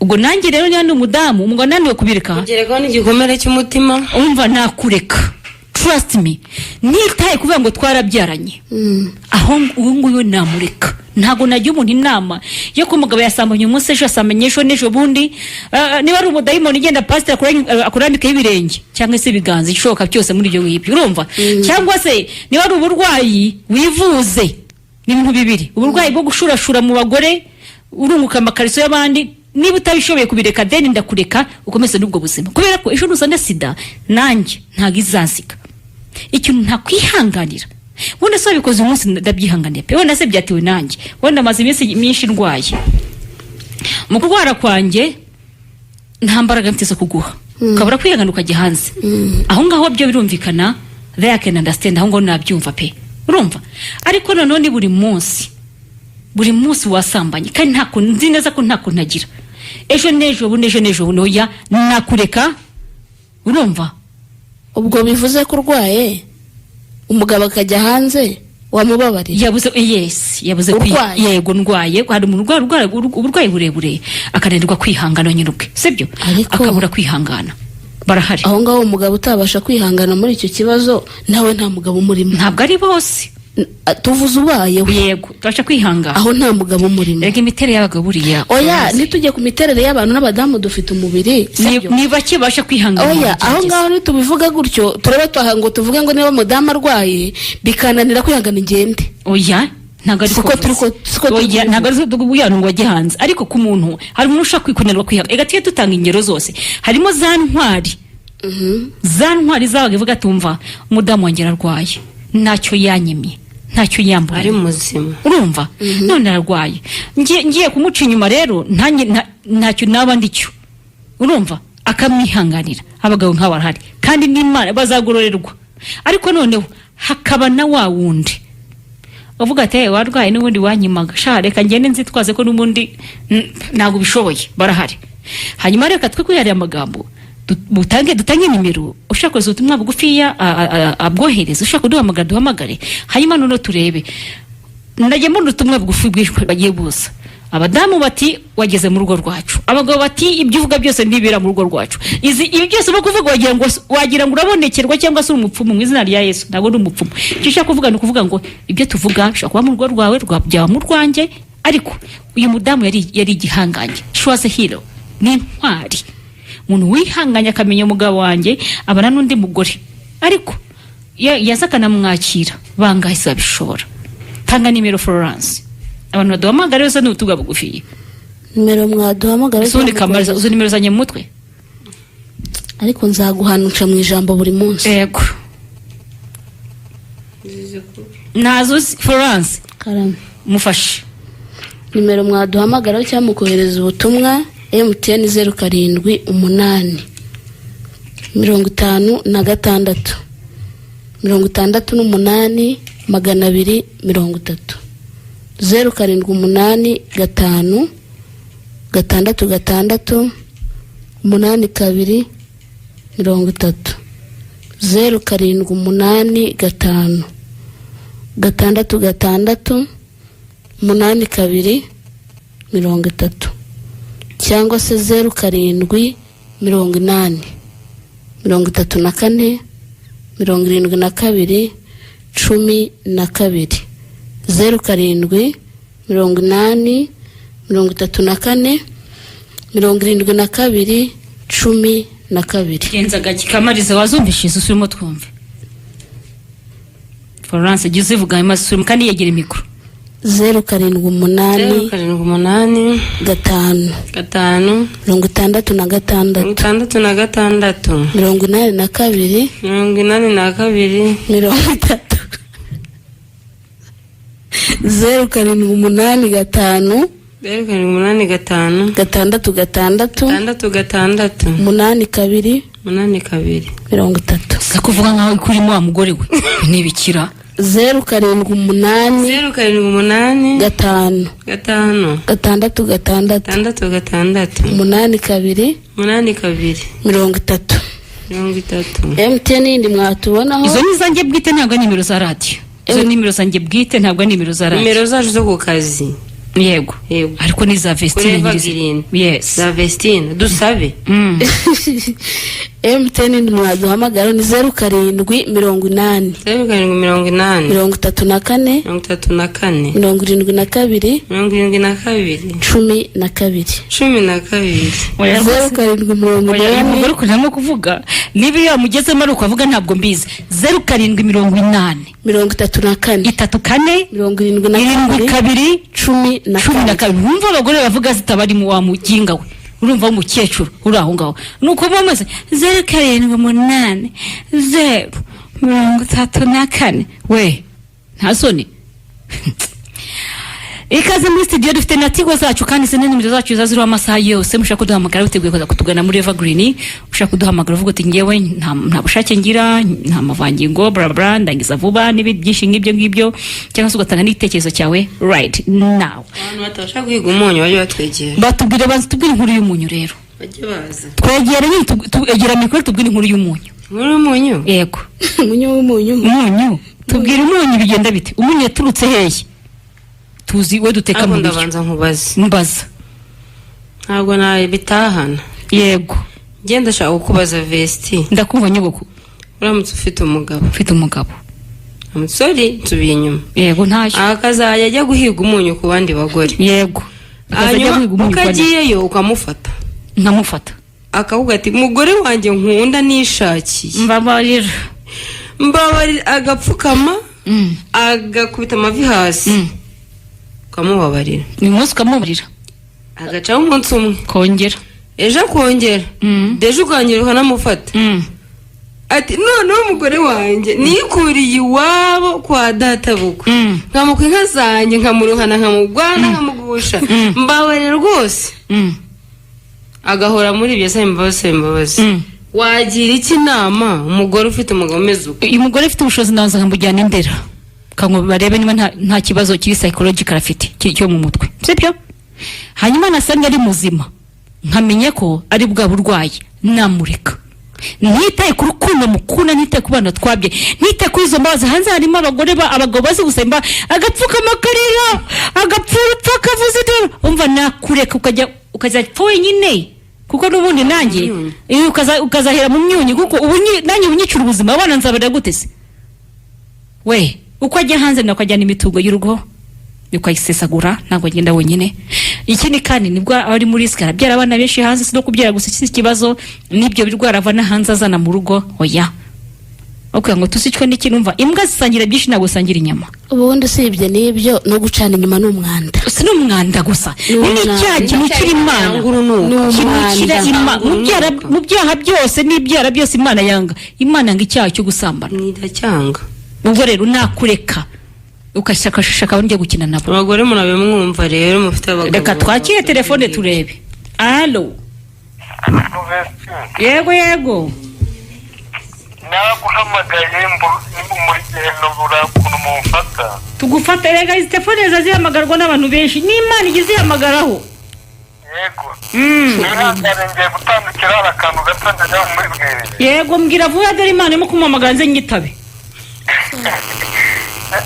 Ubwo nanjye rero niba ndi umudamu, umugabo ananiwe kubireka, Kugerekaho n'igikomere cy'umutima. Umva, nakureka, trust me, nitaye kuvuga ngo twarabyaranye. Aho uyu nguyu namureka. Ntabwo nagira umuntu inama yo ko umugabo yasambanye umunsi, ejo yasambanye, ejo n'ejo bundi. Niba ari umudayimoni ugenda, pasiteri akurambikeho ibirenge cyangwa se ibiganza, ishoboka byose muri ibyo ngibyo, urumva? Cyangwa se niba ari uburwayi, wivuze. Ni ibintu bibiri: uburwayi bwo gushurashura mu bagore, urunguka amakariso y'abandi, niba utabishoboye kubireka, then ndakureka ukomeze n'ubwo buzima, kubera ko ejo nuzana sida nanjye ntabwo izansiga. Ikintu ntakwihanganira, wenda se wabikoze umunsi ndabyihanganiye pe, wenda se byatewe nanjye, wenda maze iminsi myinshi ndwaye, mu kurwara kwanjye nta mbaraga mfite zo kuguha, ukabura kwihangana ukajya hanze. Aho ngaho byo birumvikana, they can understand, aho ngaho nabyumva pe, urumva? Ariko noneho ni buri munsi, buri munsi wasambanye, kandi nta kuntu, nzi neza ko nta kuntu agira, ejo n'ejo bundi, ejo n'ejo bundi, oya, nakureka, urumva? Ubwo bivuze ko urwaye, umugabo akajya hanze, wamubabarira? Yabuze, yes, yabuze. Urwaye? Yego, ndwaye. Hari umuntu urwara uburwayi burebure, akananirwa kwihangana nyine ubwe, sibyo? Akabura kwihangana, barahari. Aho ngaho umugabo utabasha kwihangana muri icyo kibazo, nawe nta mugabo umurimo. Ntabwo ari bose. Tuvuze ubaye we. Yego, tubasha kwihangana. Aho nta mugabo umurimo. Rega imiterere y'abagabo buriya. Oya, ntitujye ku miterere y'abantu n'abadamu, dufite umubiri, sibyo? Ni bake babasha kwihangana mu Oya, aho bigeragezo. ngaho ntitubivuga gutyo, turaba twaha ngo tuvuge ngo niba umudamu arwaye bikananira kwihangana, ingende. Oya, ntabwo ari Siko turi siko turi Oya, kubivuga. ntabwo ari kuvuga ngo bajye hanze, ariko ku muntu, hari umuntu ushobora kwikunanirwa kwihangana. Reka tujye dutanga ingero zose, harimo za ntwari, za ntwari zabaga ivuga ati: "Umva, umudamu wanjye ararwaye, ntacyo yanyimye, ntacyo yambaye, Ari muzima. Urumva, none ararwaye, ngiye kumuca inyuma rero ntanjye ntacyo naba ndicyo." Urumva, akamwihanganira. Abagabo nk'aba barahari, kandi n'Imana bazagororerwa. Ariko noneho hakaba na wa wundi uvuga ati: "Hey, warwaye n'ubundi wanyimaga, sha reka ngende nzitwaze ko n'ubundi ntabwo ubishoboye." Barahari. Hanyuma reka twe kwiharira amagambo, dutange nimero. Ushaka kohereza ubutumwa bugufiya, abwohereze, ushaka kuduhamagara duhamagare. Hanyuma noneho turebe. Najya mbona ubutumwa bugufi bwinshi bagiye buza, abadamu bati: "Wageze mu rugo rwacu." Abagabo bati: "Ibyo uvuga byose ntibibera mu rugo rwacu." Izi ibi byose urimo kuvuga, wagira ngo urabonekerwa cyangwa se uri umupfumu. Mu izina rya Yesu, ntabwo uri umupfumu. Icyo ushaka kuvuga ni ukuvuga ngo ibyo tuvuga bishobora kuba mu rugo rwawe, byaba mu rwanjye. Ariko uyu mudamu yari igihangange, she was a hero, ni intwari, umuntu wihanganye akamenya umugabo wanjye abana n'undi mugore, ariko yaza akanamwakira. Bangahe se babishobora? Tanga nimero, Florence, abantu baduhamagara yose ni ubutumwa bugufiya. Nimero mwaduhamagara. Ese ubundi Kamariza, uzi nimero zanjye mu mutwe? Ariko nzaguhanuca mu ijambo buri munsi. Yego, ntazo uzi, Florence? Karame. Mufashe. Nimero mwaduhamagaraho cyangwa mukohereza ubutumwa, MTN: 078 56 68 230, 0785 66 82 30, 0785 66 82 30, cyangwa se 0780 34 72 12, 0780 34 72 12. Genza gake, Kamariza. Wazumvishije? Usubiremo twumve. Florence, jya uzivuga hanyuma usubiremo, kandi yegera mikoro. 078 078 5 5 66 66 82 82 30, 0785 0785 66 66 82 82 30. Si kuvuga nkaho kurimo wa mugore we ntibikira. 078 078 5 5 6 6 6 6 8 2 8 2 30. 30. MTN yindi mwatubonaho. Izo ni izanjye bwite, ntabwo ari nimero za radiyo. Izo ni nimero zanjye bwite, ntabwo ari nimero za radiyo. Nimero zacu zo ku kazi. Yego. Yego. Ariko ni za Kuri Vestine Evergreen. Yes. Za Vestine dusabe. MTN yindi mwaduhamagara ni 0780 0780 34 34 72 72 12. 12. Oya, zeru rwose. karindwi mirongo Oya, uyu inani mugore ukuntu arimo kuvuga, niba iyo yamugezemo ari uko avuga, ntabwo mbizi. 0780 34 34 72 72 12. 12. Wumva abagore bavuga zitabarimo, wa muginga we, urumva w'umukecuru uri aho ngaho, ni uko bamaze 0780 034 we, nta soni. Ikaze muri studio, dufite na tigo zacu, kandi izi ni nimero zacu ziba ziriho amasaha yose. Mushaka kuduhamagara, witeguye kuza kutugana muri Evergreen, ushaka kuduhamagara uvuga uti ngewe nta bushake ngira, nta mavangingo, bla bla, ndangiza vuba n'ibindi byinshi nk'ibyo ngibyo, cyangwa se ugatanga n'igitekerezo cyawe right now. Abantu batabasha guhiga umunyu bajye batwegera. Batubwire, banza tubwire inkuru y'umunyu rero. Bajye baza. Twegere nyine, egera mikoro, tubwire inkuru y'umunyu. Muri umunyu. Yego. Umunyu w'umunyu. Umunyu, tubwire umunyu bigenda bite? Umunyu yaturutse hehe? Tuzi we duteka Ariko mu biryo. ndabanza nkubaze. Mbaza. Ntabwo nabitahana. Yego. Ngenda ndashaka kukubaza, Vesti. Ndakumva, nyogoko. Uramutse ufite umugabo, Ufite umugabo. Sorry, nsubiye inyuma, Yego, ntacyo. akazajya ajya guhiga umunyu ku bandi bagore, Yego, akazajya hanyuma guhiga umunyu uko kwa nde? agiyeyo ukamufata, Nkamufata. Akavuga ati mugore wanjye nkunda nishakiye, Mbabarira. Mbabarira, agapfukama, agakubita amavi hasi, ukamubabarira. Uyu munsi ukamubarira. Agacaho umunsi umwe, Kongera. ejo akongera, deje ukongera ukanamufata, ati noneho umugore wanjye nikuriye iwabo kwa data bukwe, nkamukwa inka zanjye, nkamuruhana, nkamugwana, nkamugusha, mbabarira rwose, agahora muri ibyo asaba imbabazi, asaba imbabazi, wagira iki inama umugore ufite umugabo umeze uko? Uyu mugore ufite ubushobozi, naza nkamujyana indera kango barebe niba nta kibazo kiri psychological afite, cyo mu mutwe, sibyo? Hanyuma nasanga ari muzima, nkamenya ko ari bwa burwayi, namureka, ntitaye ku rukundo mukunda, ntitaye ku bana twabye, ntitaye kuri izo mbabazi. Hanze harimo abagore abagabo bazi gusemba, agapfukama akarira, agapfa urupfu, akavuza induru. Umva, nakureka ukajya ukazapfa wenyine, kuko n'ubundi nanjye Myunyu. iyo ukazahera mu myunyu, kuko ubu nanjye unyicura ubuzima, abana nzabarira gute se we? Uko ajya hanze nako ajyana imitungo y'urugo, niko ayisesagura, ntabwo agenda wenyine. Ikindi kandi, nibwo aba ari muri risk, arabyara abana benshi hanze. Si no kubyara gusa si ikibazo, n'ibyo birwara ava no hanze azana mu rugo. Oya, aho kugira ngo tuzicwe n'ikintu, umva, imbwa zisangira byinshi, ntabwo zisangira inyama. Ubundi usibye n'ibyo, no gucana inyuma ni umwanda. Si n'umwanda gusa, Ni ni umwanda. n'icyaha kinukira Imana. Yanga urunuka. Ni Kinukira umwanda. Mu byaha byose n'ibyaha byose Imana yanga, Imana yanga icyaha cyo gusambana. Ndacyanga. Ubwo rero nakureka ukashakashaka aho njya gukina nabo. Abagore murabe mwumva rero, mufite abagabo. Reka twakire telefone turebe. Allo? Yego, yego. Naguhamagaye muri gihe nubura ukuntu mumfata. Tugufata rega, izi telefone ziza zihamagarwa n'abantu benshi, n'Imana ijya izihamagaraho. Yego, mwihangane, ngiye gutandukira, hari akantu gato ndajya mubibwirire. Yego, mbwira vuba, dore Imana irimo kumuhamagara, nze nyitabe.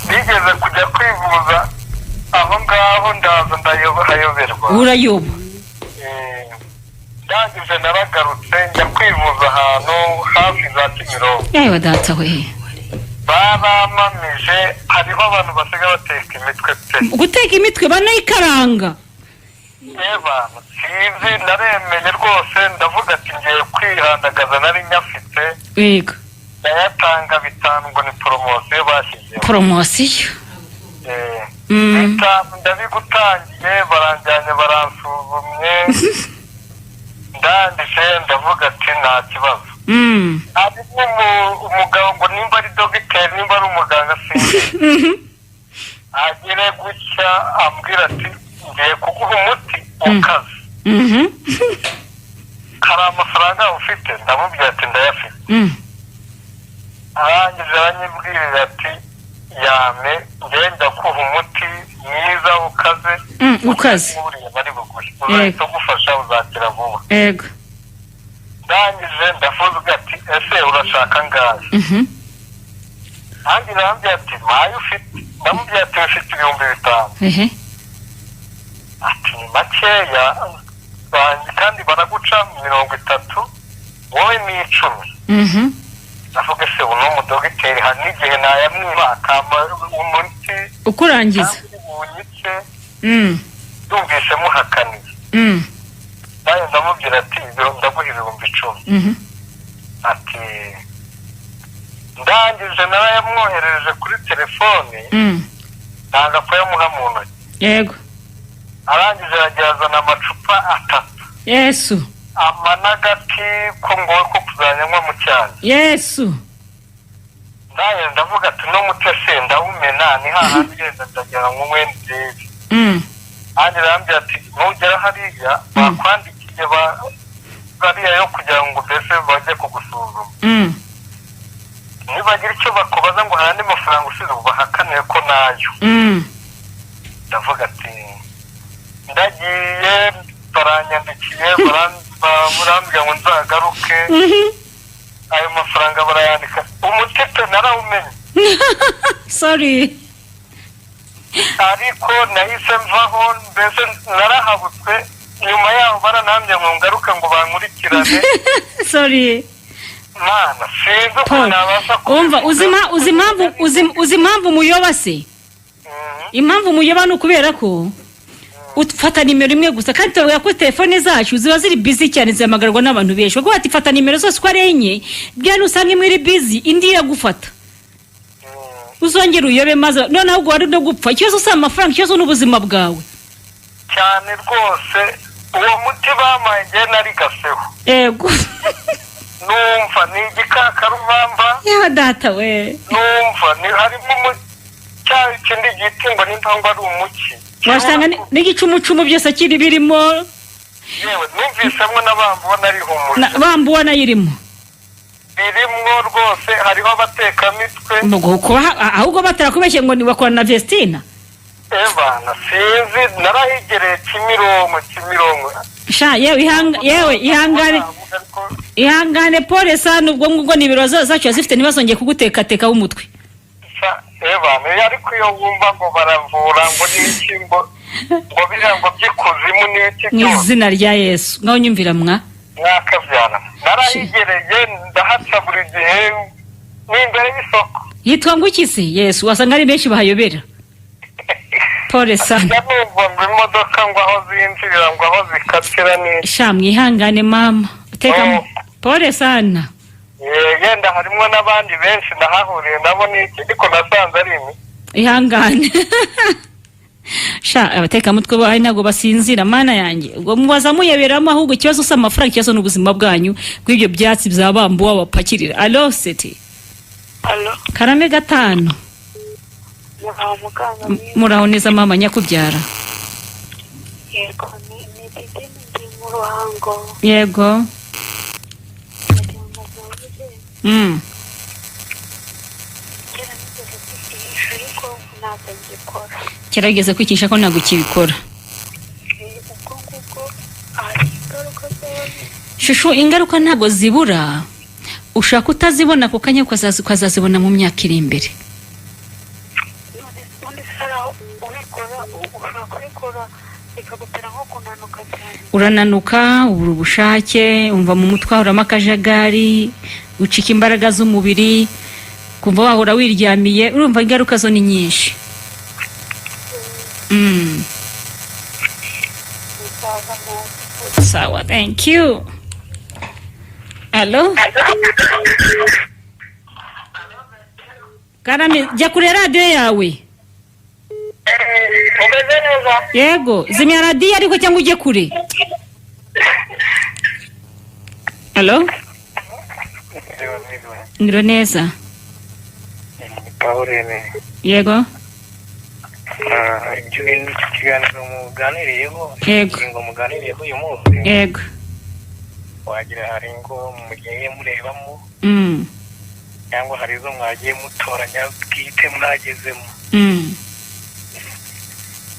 Nigeze kujya kwivuza aho ngaho, ndaza ndayoberwa. Urayoba. Ndangije naragarutse, njya kwivuza ahantu hafi za Kimironko. Yewe data we! Baramamije. Hariho abantu basigaye bateka imitwe pe. Guteka imitwe banayikaranga. Reba, sinzi, naremeye rwose, ndavuga ati ngiye kwihandagaza, nari nyafite, ndayatanga 5, ngo ni poromosiyo bashyizeho. Poromosiyo. 5 ndabigutangiye, baranjyanye, baransuzumye, ndangije ndavuga ati nta kibazo. Harimo umugabo, ngo nimba ari dogiteri, nimba ari umuganga, sinzi, agere gutya ambwira ati ngiye kuguha umuti ukaze, hari amafaranga ufite? Ndamubwira ati ndayafite. Arangije aranyibwirira ati Yame ngenda kuha umuti mwiza ukaze. Ukaze. Uriya bari buguhe uzahita ugufasha, uzakira vuba. Ndangije ndavuga ati: "Ese urashaka angahe?" Nanjye arambwira ati: "Mayo ufite?" Ndamubwira ati: "Ufite 5000." Ati: "Ni makeya kandi baraguca 30, wowe ni 10." Ndavuga: "Ese uno mudogiteri hari n'igihe nayamwiba akampa umuti ukurangiza kandi bunyice?" Yumvise muhakaniye. Nanjye ndamubwira ati: "Ndaguha 10,000." Ati ndangije narayamwoherereje kuri telefoni, nanga kuyamuha mu ntoki. Arangije aragiye azana amacupa atatu. Yesu! Ama n'agati ko ngo ko kuzajya mu cyayi. Yesu! Ndaye ndavuga ati: "No muti se ndawumena ni hahandi yenda ndagira ngo nywe ndebe." Nanjye arambwira ati: "Nugera hariya bakwandikiye ba hariya yo kugira ngo mbese bajye kugusuzuma, nibagira icyo bakubaza ngo hari andi mafaranga usize, bahakaniye ko nayo." Ndavuga ati: "Ndagiye, baranyandikiye, barambwira ngo nzagaruke." Ayo mafaranga barayandika, umuti pe narawumenye. Sorry. Ariko nahise mvaho, mbese narahabutswe. Nyuma yaho baranambye ngo ngaruke ngo bankurikirane. Sorry. Mana, sinzi ukuntu Paul, nabasha. Umva, uzi impamvu muyoba se? Impamvu muyoba ni ukubera ko ufata nimero imwe gusa, kandi tuvuga ko telefone zacu ziba ziri busy cyane, zihamagarwa n'abantu benshi. Kuko bati: "Fata nimero zose uko ari enye," bya usanga imwe iri busy, indi iragufata, uzongera uyobe, maze noneho ubwo wari no gupfa. Ikibazo si amafaranga, ikibazo ni ubuzima bwawe. Cyane rwose, uwo muti bampaye ngewe narigaseho. Numva ni igikakarubamba. Ya data we! Numva ni harimo cya kindi giti ngo nimba ngo ari umuki. Wasanga n'igicumucumu byose kiri birimo. Yewe, numvisemo n'abambuwa narihumuje. Bambuwa nayo irimo. Birimwo rwose, hariho abatekamitwe. Ubwo kuba ahubwo batarakubeshye ngo bakorana na Vestina. Ebana, sinzi, narahigereye Kimironko, Kimironko. Sha yewe, yewe ihangane. Ariko Ihangane, pole sana. Ubwo ngubwo ni ibiro zacu zifite, ntibazongeye kugutekatekaho umutwe. Sha, ebana, ariko iyo wumva ngo baravura ngo n'iki, ngo biriya ngo by'ikuzimu n'iki Mu byose. izina rya Yesu, ngaho nyumvira mwa. Mwakabyara, narahigereye, ndahaca buri gihe, ni imbere y'isoko. Yitwa ngo iki se? Yesu, wasanga ari benshi bahayobera. Pole sana. Njya numva ngo imodoka ngo aho zinjirira, ngo aho zikatira n'iki. Sha, mwihangane mama uteka. Oh. Pole sana. Yenda harimo n'abandi benshi nahahuriye nabo n'iki, ariko nasanze ari imi. Ihangane sha, abatekamutwe bawe ntabwo basinzira. Mana yanjye, ubwo mubaza muyoberamo. Ahubwo ikibazo si amafaranga, ikibazo ni ubuzima bwanyu bw'ibyo byatsi bya bambuwa bapakirira. Alo, seti. Alo. Karame gatanu. Muraho muganga mwiza? Muraho neza mama nyakubyara. Yego, ni Didi, ndi mu Ruhango. Ndagira ngo muvuge. Kera nigeze kwikinisha ariko ntabwo ngikora. Gerageza kwikinisha ko ntabwo ukibikora. Ubwo ngubwo hari ingaruka zaba? Shushu, ingaruka ntabwo zibura. Ushaka utazibona ako kanya, ukazazibona mu myaka iri imbere. None ubundi se hari aho ubikora, ushobora kubikora bikagutera nko kunanuka cyane? Urananuka, ubura ubushake, umva mu mutwe hahoramo akajagari, ucika imbaraga z'umubiri, kumva wahora wiryamiye. Urumva ingaruka zo ni nyinshi. Bisaza mu Sawa, thank you. Alo, karame, jya kure radiyo yawe. Umeze neza? Yego, zimya radiyo ariko cyangwa ujye kure. Alo, ngiro neza. Pauline. Yego. Ibyo bintu, iki kiganiro muganiriyeho, ingingo muganiriyeho uyu munsi, wagira hari ingo mugiye murebamo. Cyangwa hari izo mwagiye mutoranya bwite mwagezemo?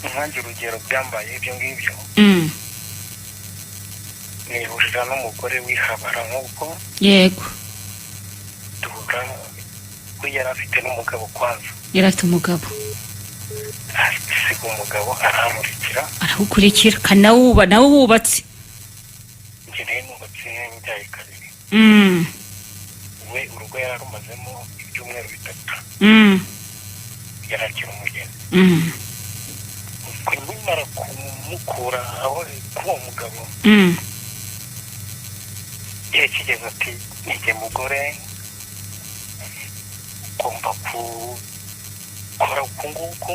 Nkanjye urugero, byambaye ibyo ngibyo, nihurira n'umugore w'ihabara nk'uko duhura, we yari afite n'umugabo kwanza. Yari afite umugabo. Asiga umugabo arankurikira. Aragukurikira kandi nawe wuba nawe wubatse. Njye nawe nubatse, mbyaye kabiri. We urugo yari arumazemo ibyumweru 3. Yari akiri umugeni. Ubwo nkimara kumukura aho k'uwo mugabo, igihe kigeze ati: "Nijye mugore ugomba gukora uku nguku."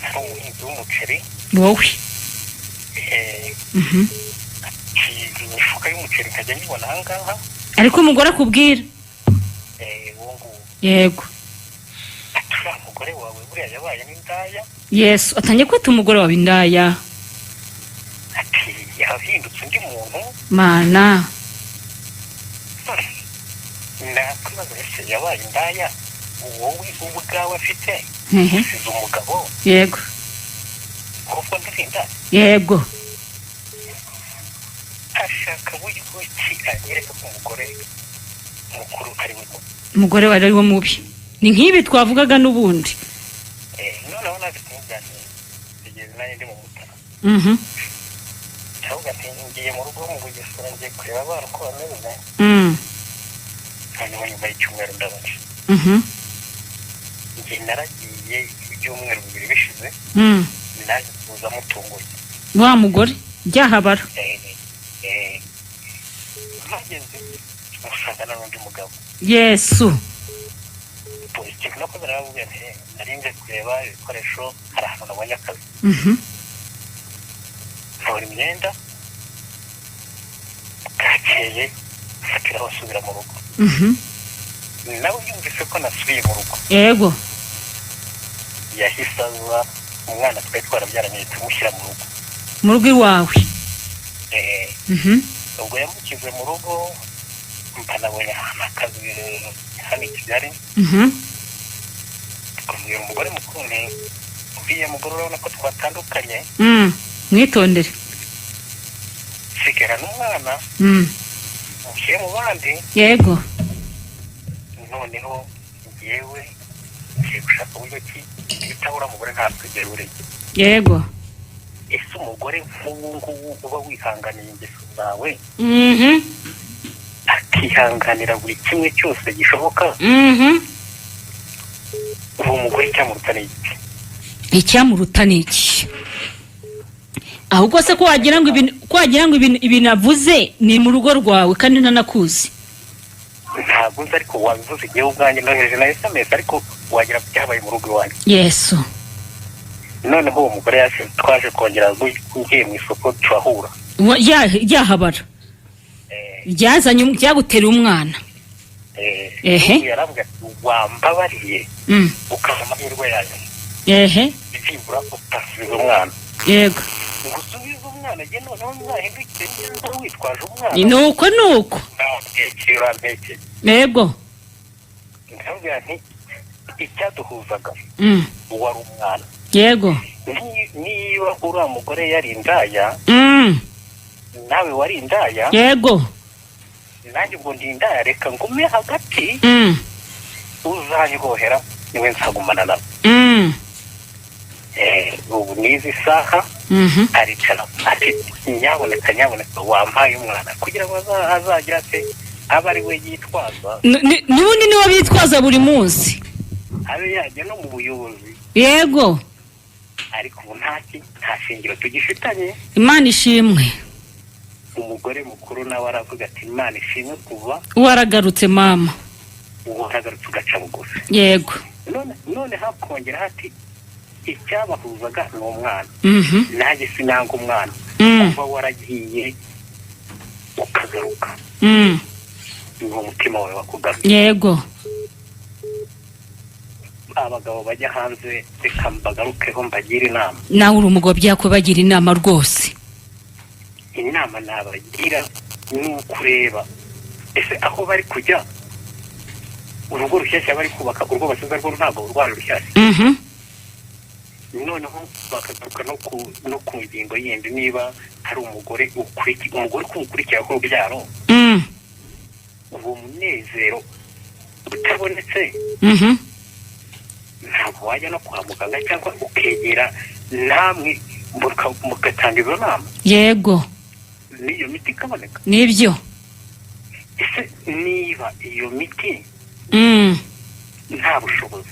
Nari umuhinzi w'umuceri. Wowe? Eh, ati imifuka y'umuceri nkajya nyibona aha ngaha. Ariko umugore akubwira? Eh, uwo nguwo. Ati: "Uriya mugore wawe buriya yabaye n'indaya." Yesu, atangiye kwita umugore wawe indaya. Ati: "Yahindutse undi muntu." Mana! Nakwibaza: ese yabaye indaya wowe ubwawe afite, usize umugabo, kuko ndirinda? Ashaka buryo ki anyereka ko umugore mukuru ari we mubi. Umugore wawe ari wo mubi, ni nk'ibi twavugaga n'ubundi. Eh, noneho naje kumubwira nti igeze nanjye ndi mu Mutara, ndavuga nti ngiye mu rugo mu Bugesera, ngiye kureba abana uko bameze. Noneho nyuma y'icyumweru ndabaje. Njye naragiye ibyumweru 2 bishize, naje kuza mutunguye. Wa mugore byahabara? Eh, eh, mpageze musangana n'undi mugabo. Yesu! Ikintu nakoze, narababwira nti nari nje kureba ibikoresho, hari ahantu nabonye akazi. Ntora imyenda, bwakeye mfatiraho nsubira mu rugo. Nawe yumvise ko nasubiye mu rugo, yahise aza, umwana twari twarabyaranye ahita amushyira mu rugo. Mu rugo iwawe? Eh, ubwo yamukize mu rugo, mba nabonye ahantu akazi hano i Kigali. Kubwira umugore mukuru nti: "Uriya mugore urabona ko twatandukanye." Mwitondere. Sigara n'umwana, mushyire mu bandi. Noneho ngewe ngiye gushaka uburyo ki twitaho uriya mugore, ntatwegere ureye. Ese umugore nk'ubu ngubu uba wihanganiye ingeso zawe, akihanganira buri kimwe cyose gishoboka, uwo mugore cyamuruta ni iki? Icyamuruta ni iki? Ahubwo se ko wagira ngo ibintu avuze ni mu rugo rwawe kandi ntanakuzi? Ntabwo nzi, ariko wabivuze igihe ubwanjye nohereje na SMS, ariko wagira ngo byabaye mu rugo iwanjye. Yesu! Noneho uwo mugore yaje, twaje kongera ngiye mu isoko turahura. Ryahabara ryazanye ryagutera umwana. Yaravuga ati: "Wambabariye ukaza amahirwe yayo, byibura utasubiza umwana." Ngo usubize umwana, njye noneho nzahindukire neza witwaje umwana. Nuko nuko. Nampekeye, urampekeye. Ndabwira nti icyaduhuzaga wari umwana. Niba uriya mugore yari indaya, nawe wari indaya, nanjye ubwo ndi indaya, reka ngume hagati. Uzanyohera niwe nzagumana nawe. Ubu n'izi saha aricara ati: "Nyaboneka, nyaboneka, wampaye umwana," kugira ngo azagira ate, abe ari we yitwaza. N'ubundi niwe bitwaza buri munsi. Abe yajya no mu buyobozi. Ariko ubu nta shingiro tugifitanye. Imana ishimwe. Umugore mukuru nawe aravuga ati: "Imana ishimwe kuva waragarutse mama." Waragarutse ugaca bugufi. None hakongera hati icyabahuzaga ni umwana. Nanjye sinanga umwana. Kuba waragiye ukagaruka, ni umutima wawe wakugaruye. Abagabo bajya hanze, reka mbagarukeho mbagire inama. Nawe uri umugabo, byakwe bagira inama rwose. Inama nabagira ni ukureba Ese aho bari kujya, urugo rushyashya bari kubaka, urwo basize rwo ntabwo rwari rushyashya? Noneho bakagaruka no ku ngingo yindi, niba hari umugore umukurikira urubyaro, uwo munezero utabonetse, ntabwo wajya no kwa muganga cyangwa ukegera namwe mugatanga izo nama, n'iyo miti ikaboneka? Nibyo. Ese niba iyo miti nta bushobozi,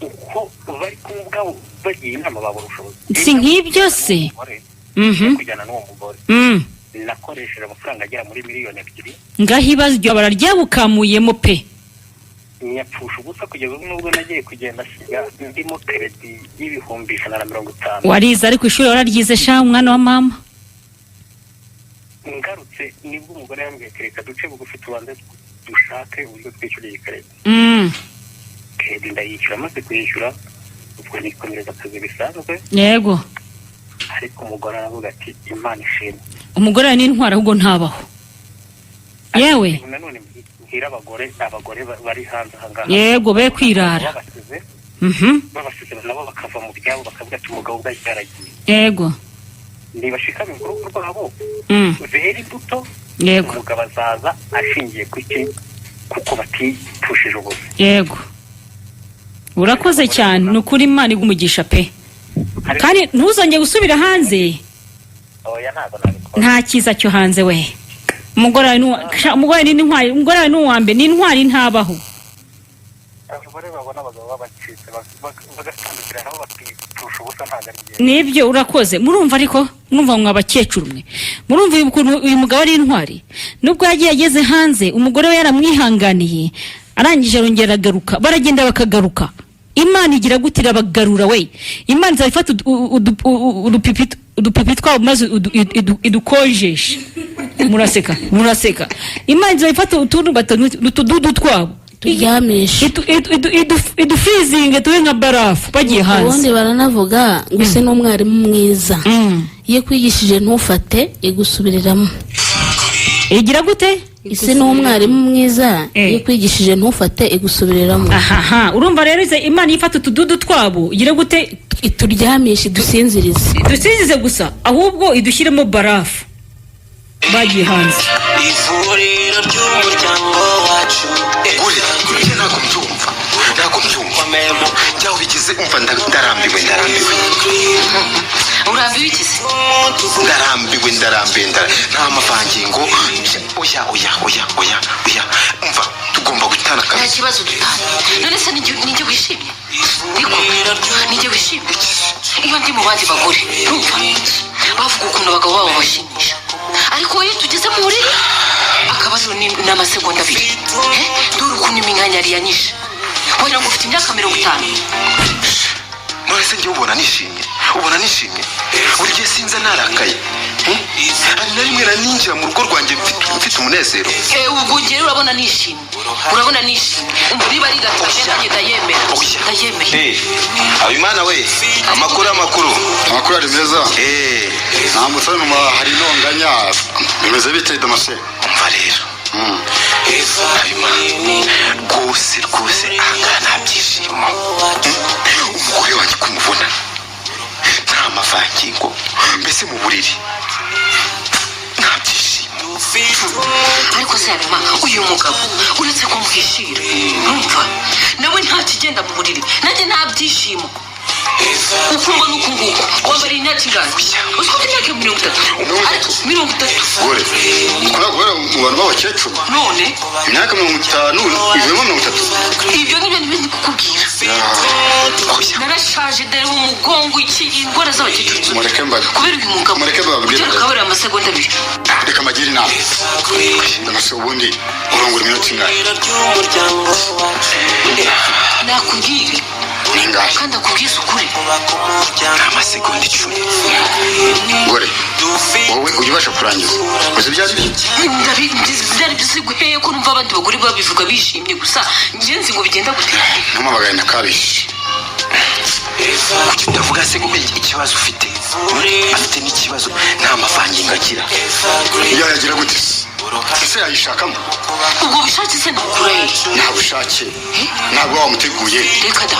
uko bari kumwe ubwabo bagiye inama babura ubushobozi? Si nk'ibyo se? Umugore, kujyana n'uwo mugore, nakoresheje amafaranga agera muri 2 miliyoni. Ngaho ibazwa bararyabukamuyemo pe. Nyapfusha ubusa kugeza ubu, nubwo nagiye kugenda asiga ndimo crédit y'150,000. Warize ariko, ishuri wararyize sha mwana wa mama. Ngarutse nibwo umugore yambwiye ati: "Reka duce bugufi, tubanze dushake uburyo twishyura iyi crédit." Crédit ndayishyura, maze kuyishyura ubwo nikomereza akazi bisanzwe. Ariko umugore aravuga ati: "Imana ishimwe." Umugore wawe ni intwari, ahubwo ntabaho yewe. Nanone mbwira abagore bari hanze aha ngaha, Yego, be kwirara. babasize, babasize nabo bakava mu byabo, bakavuga ati: "Umugabo ubwo yaragiye." Nibashikame mu rugo rwabo, bera imbuto. Umugabo azaza ashingiye ku ki? Kuko batipfushije ubusa. Yego, urakoze cyane, ni ukuri Imana iguha pe. Kandi ntuzongere gusubira hanze. Oya, ntabwo nabikora. Nta cyiza cyo hanze we. Umugore wawe umugore ni intwari, umugore wawe ni uwa mbere, ni intwari, ntabaho. Abagore babona abagabo babacitse bagatandukira nabo bakipfusha ubusa, ntabwo ari byiza. Nibyo, urakoze. Murumva ariko, murumva mwa bakecuru mwe, murumva ukuntu uyu mugabo ari intwari? Nubwo yagiye ageze hanze, umugore we yaramwihanganiye, arangije arongera aragaruka, baragenda bakagaruka. Imana igira gute? Irabagarura we. Imana izaba ifata udupipi twabo maze idukonjeshe. Muraseka, muraseka. Imana izaba ifata utuntu utududu twabo Turyamishe. Idufrizinge tube nka barafu bagiye hanze. Ubundi baranavuga ngo ese ni umwarimu mwiza, iyo kwigishije ntufate, igusubiriramo. Igira gute? Isi ni umwarimu mwiza, iyo kwigishije ntufate, igusubiriramo. Ahaha, urumva rero Imana ifata utududu twabo igira gute? Ituryamishe, idusinzirize. Dusinzize gusa, ahubwo idushyiremo barafu bagiye hanze. Ivuriro ry'umuryango wacu. Gure njye ntabwo mbyumva, ntabwo mbyumva njyaho bigeze. Umva, ndarambiwe, ndarambiwe. Urambiwe iki se? Ndarambiwe, ndarambiwe, nta mavangingo. Oya, oya, oya, oya, oya, umva, tugomba gutana Nta kabisa. kibazo, dutane. None se nijye wishimye? Niko, nijye wishimye? Iyo ndi mu bandi bagore ntumva bavuga ukuntu abagabo babo bashimisha, ariko iyo tugeze mu buriri akabazo ni amasegonda 2. Eh, dore ukuntu iminkanyari yanyishe, wagira ngo ufite imyaka 50. None se njye ubona nishimye? Ubona nishimye? Buri gihe sinza narakaye. Hari na rimwe naninjira mu rugo rwanjye mfite umunezero? Eh, ubwo njyewe urabona nishimye? Urabona nishimye? Umva, niba ari gatanya nanjye ndayemera. Oya. Ndayemeye. Habimana we, amakuru, amakuru? Amakuru ari meza. Nta musore mu hari intonganya, bimeze bite, Damase? Umva rero Habimana, rwose rwose ahangaha nta byishimo. Umugore wanjye kumubona nta mavangingo, mbese mu buriri nta byishimo. Ariko se Habima, uyu mugabo uretse ko muhishira, numva nawe nta kigenda mu buriri, nanjye nta byishimo. Uko mbona uku nguku, wambara imyaka ingahe? Uzi ko ufite imyaka 30, ariko 30. Gore ukunda guhera mu bantu b'abakecuru. None? Imyaka 50 ivuyemo 30. Ibyo nibyo nibyo ndi kukubwira. Oya. Narashaje, dore umugongo, iki, indwara z'abakecuru. Mureke mbare. Kubera uyu mugabo. Mureke mbabwire. Ugera ukabura amasegonda 2. Reka mbagire inama. Damase, ubundi urongora iminota ingahe? Ry'umuryango wacu. Nakubwire. Ni ingahe? Kandi akubwize ukuri. Ni amasegonda 10. Gore, wowe ujya ubasha kurangiza? Uzi ibyo ari byo? Byari byose ko numva abandi bagore babivuga bishimye gusa, njye nzi ngo bigenda gute? Ntumamagane na kabiri. Kuki utavuga se ngo ikibazo ufite? Afite n'ikibazo, nta mavangingo agira. Yayagira gute se? Ese yayishakamo? Ubwo bushake se nabukura he? Nta bushake, ntabwo wamuteguye. Reka da.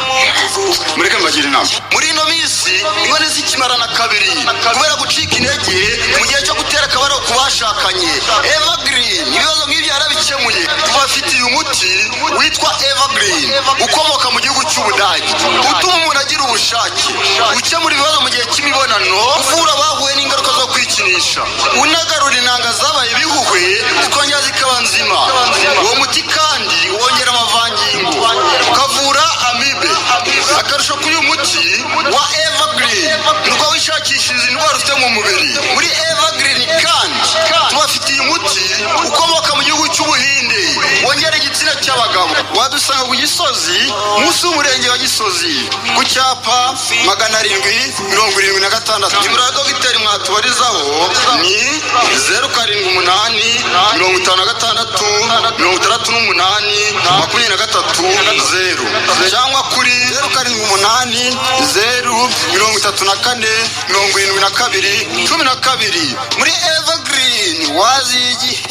Mureke mbagire inama. Muri ino minsi inkono zikimarana kabiri kubera gucika intege mu gihe cyo gutera akabariro ku bashakanye, Evergreen ibibazo nk'ibyo yarabikemuye. Tubafitiye umuti witwa Evergreen ukomoka mu gihugu cy'Ubudage, utuma umuntu agira ubushake, ukemura ibibazo mu gihe cy'imibonano, uvura abahuye n'ingaruka zo kwikinisha, unagarura intanga zabaye ibihuhwe zikongera zikaba nzima. Uwo muti kandi wongera amavangingo, ukavura amibe. Akarusho kuri uyu muti wa Evergreen ni uko wishakishiriza indwara ufite mu mubiri. Muri Evergreen kandi tubafitiye umuti ukomoka mu gihugu cy'Ubuhinde wongera igitsina cy'abagabo. Wadusanga ku Gisozi, munsi y'umurenge wa Gisozi, ku cyapa 776. Nimero ya dogiteri mwatubarizaho ni 0785 668 230, cyangwa kuri 0780 34 72 12. Muri Evergreen wazi igihe.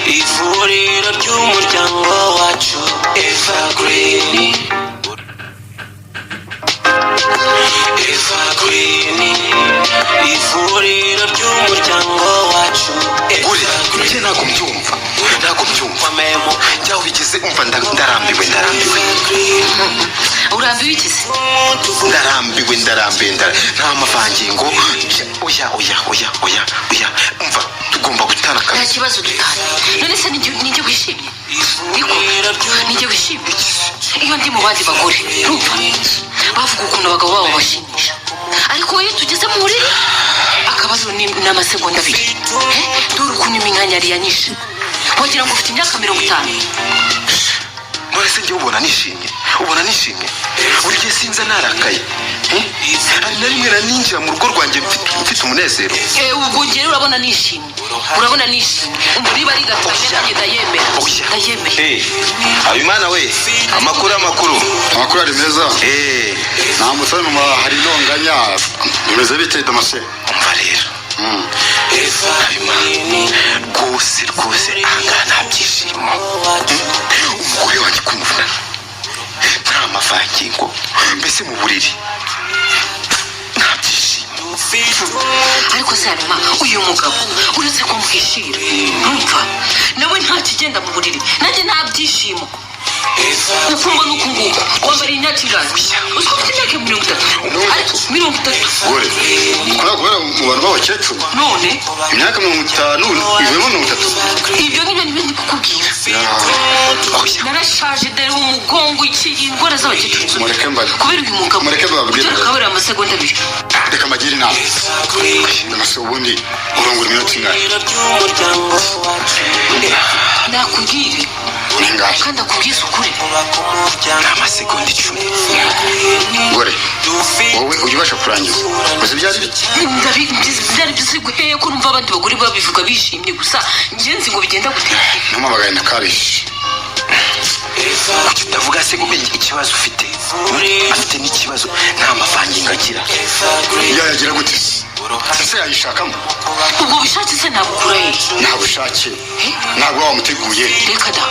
Ivuriro ry'umuryango wacu, Evergreen, Evergreen, ivuriro ry'umuryango wacu. Uri njye ntabwo mbyumva, ntabwo mbyumva. Njyaho bigeze, umva, ndarambiwe, ndarambiwe. Urambiwe iki se? Ndarambiwe, ndarambiwe, nta mavangingo. Oya, oya, oya, oya, oya, umva, tugomba gutana Nta kabisa. kibazo, dutana. None se nijye wishimye? Niko, nijye wishimye iyo ndi mu bandi bagore, urumva bavuga ukuntu abagabo babo bashimisha, ariko iyo tugeze mu buriri akabazo ni amasegonda 2. Eh, dore ukuntu iminkanyari yanyishe, wagira ngo ufite imyaka 50. None se njye ubona nishimye? Ubona nishimye? Buri gihe sinza narakaye. Eh? Hari na rimwe naninjira mu rugo rwanjye mfite umunezero? Eh, ubwo njyewe urabona nishimye? Urabona nishimye? Umva, niba ari gatanya nanjye ndayemera. Oya. Ndayemeye. Habimana we, amakuru, amakuru? Amakuru ari meza. Nta musore mama, hari intonganya. Bimeze bite, Damase? Umva rero Habimana, rwose rwose ahangaha nta byishimo. Umugore wanjye kumuvuna nta mavangingo, mbese mu buriri nta byishimo. Ariko se Habima, uyu mugabo uretse ko muhishira, ntumva nawe nta kigenda mu buriri, nanjye nta byishimo. Uko mbona uku nguku, wambara imyaka ingahe? Uzi ko ufite imyaka 30? Ariko 30. Gore ukora kubera mu bantu b'abakecuru. None? Imyaka 50 ivuyemo 30. Ibyo ngibyo nibyo ndi kukubwira. Narashaje, dore umugongo, iki, indwara z'abakecuru. Mureke mbare. Kubera uyu mugabo. Mureke mbabwire. Dore akabura amasegonda 2. Reka mbagire inama. Damase, ubundi urongora iminota ingahe? Nakubwire. Ni ingahe? Kandi akubwize ukuri. Ni amasegonda 10. Gore, wowe ujya ubasha kurangiza? Uzi ibyo ari byo? Byari byose ko numva abandi bagore babivuga bishimye gusa, njye nzi ngo bigenda gute? Ntumamagaye na kabiri. Kuki utavuga se ngo ikibazo ufite? Afite n'ikibazo, nta mavangingo agira. Yayagira gute se? Ese yayishakamo? Ubwo bushake se nabukura he? Nta bushake, ntabwo wamuteguye. Reka da.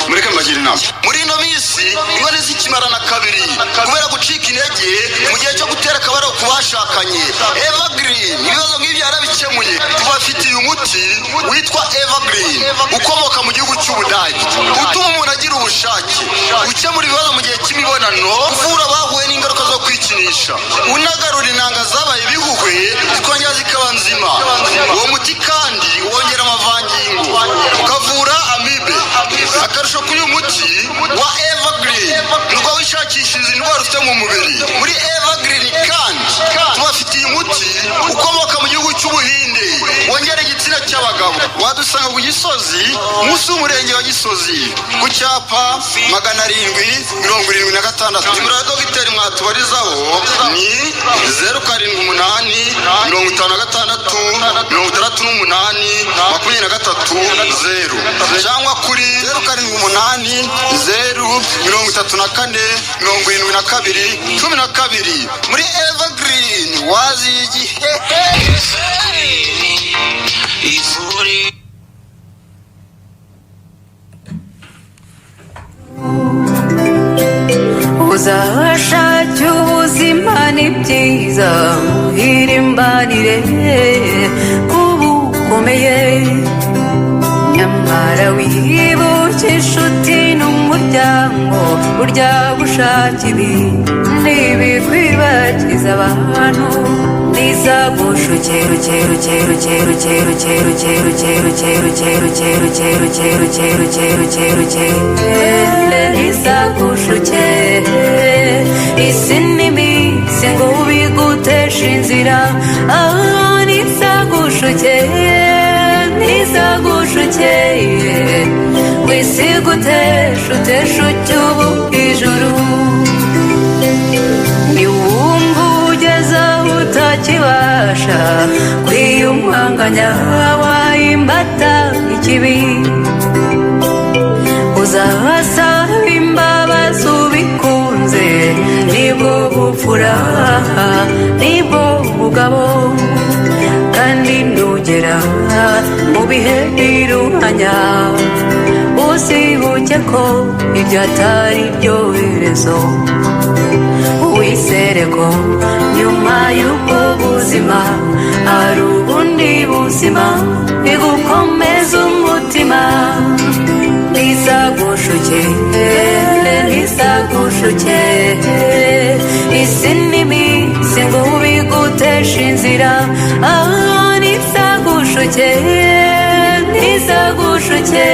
Mureke mbagire inama. Muri ino minsi inkono zikimarana kabiri kubera gucika intege mu gihe cyo gutera akabariro ku bashakanye, Evergreen ibibazo nk'ibyo yarabikemuye. Tubafitiye umuti witwa Evergreen ukomoka mu gihugu cy'Ubudage, utuma umuntu agira ubushake, ukemura ibibazo mu gihe cy'imibonano, uvura abahuye n'ingaruka zo kwikinisha, unagarura intanga zabaye ibihuhwe zikongera zikaba nzima. Uwo muti kandi wongera amavangingo, ukavura amibe. Akarusho kuri uyu muti wa Evergreen ni uko wishakishiriza indwara ufite mu mubiri. Muri Evergreen kandi tubafitiye umuti ukomoka mu gihugu cy'Ubuhinde wongera igitsina cy'abagabo. Wadusanga ku Gisozi, munsi y'umurenge wa Gisozi, ku cyapa 776. Nimero ya dogiteri mwatubarizaho ni 0785 668 230, cyangwa kuri 0780 34 72 12. Muri Evergreen wazi igihe. Uharanire kuba ukomeye, nyamara wibuke inshuti n'umuryango. Burya gushaka ibi ntibikwibagiza abantu. Nizagushuke ruke ruke ruke ruke ruke ruke ruke ruke ruke ruke ruke ruke ruke ruke ruke ruke, ntizagushuke isi n'iminsi ngo biguteshe inzira. Ah, ntizagushuke, ntizagushuke ngo isi gutesha utesha ucyubu ijuru. Niwumva ugeze aho utakibasha kwiyumanganya, wayimbata ikibi, uzasaba imbabazi ubikunze. Nibwo bupfura, nibwo bugabo. Kandi nugera mu bihe biruhanya, uzibuke ko ibyo atari byo herezo. Wizere ko nyuma y'ubwo buzima hari ubundi buzima, bigukomeza umutima. Ntizagushuke, ntizagushuke isi n'iminsi ngo biguteshe inzira. Ah, ntizagushuke, ntizagushuke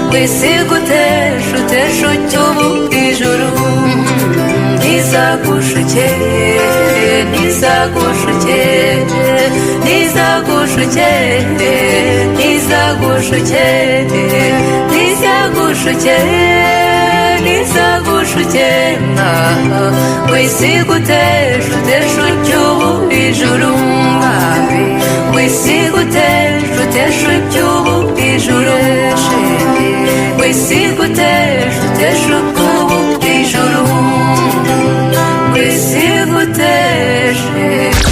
ngo isi gutesha utesha ucyubu ijuru. Ntizagushuke, ntizagushuke, ntizagushuke, ntizagushuke, ntizagushuke, ntizagushuke ngo isi gutesha utesha ucyubu ijuru, ngo isi gutesha utesha ucyubu ijuru, ngo isi gutesha utesha ucyubu ijuru, ngo isi guteshe.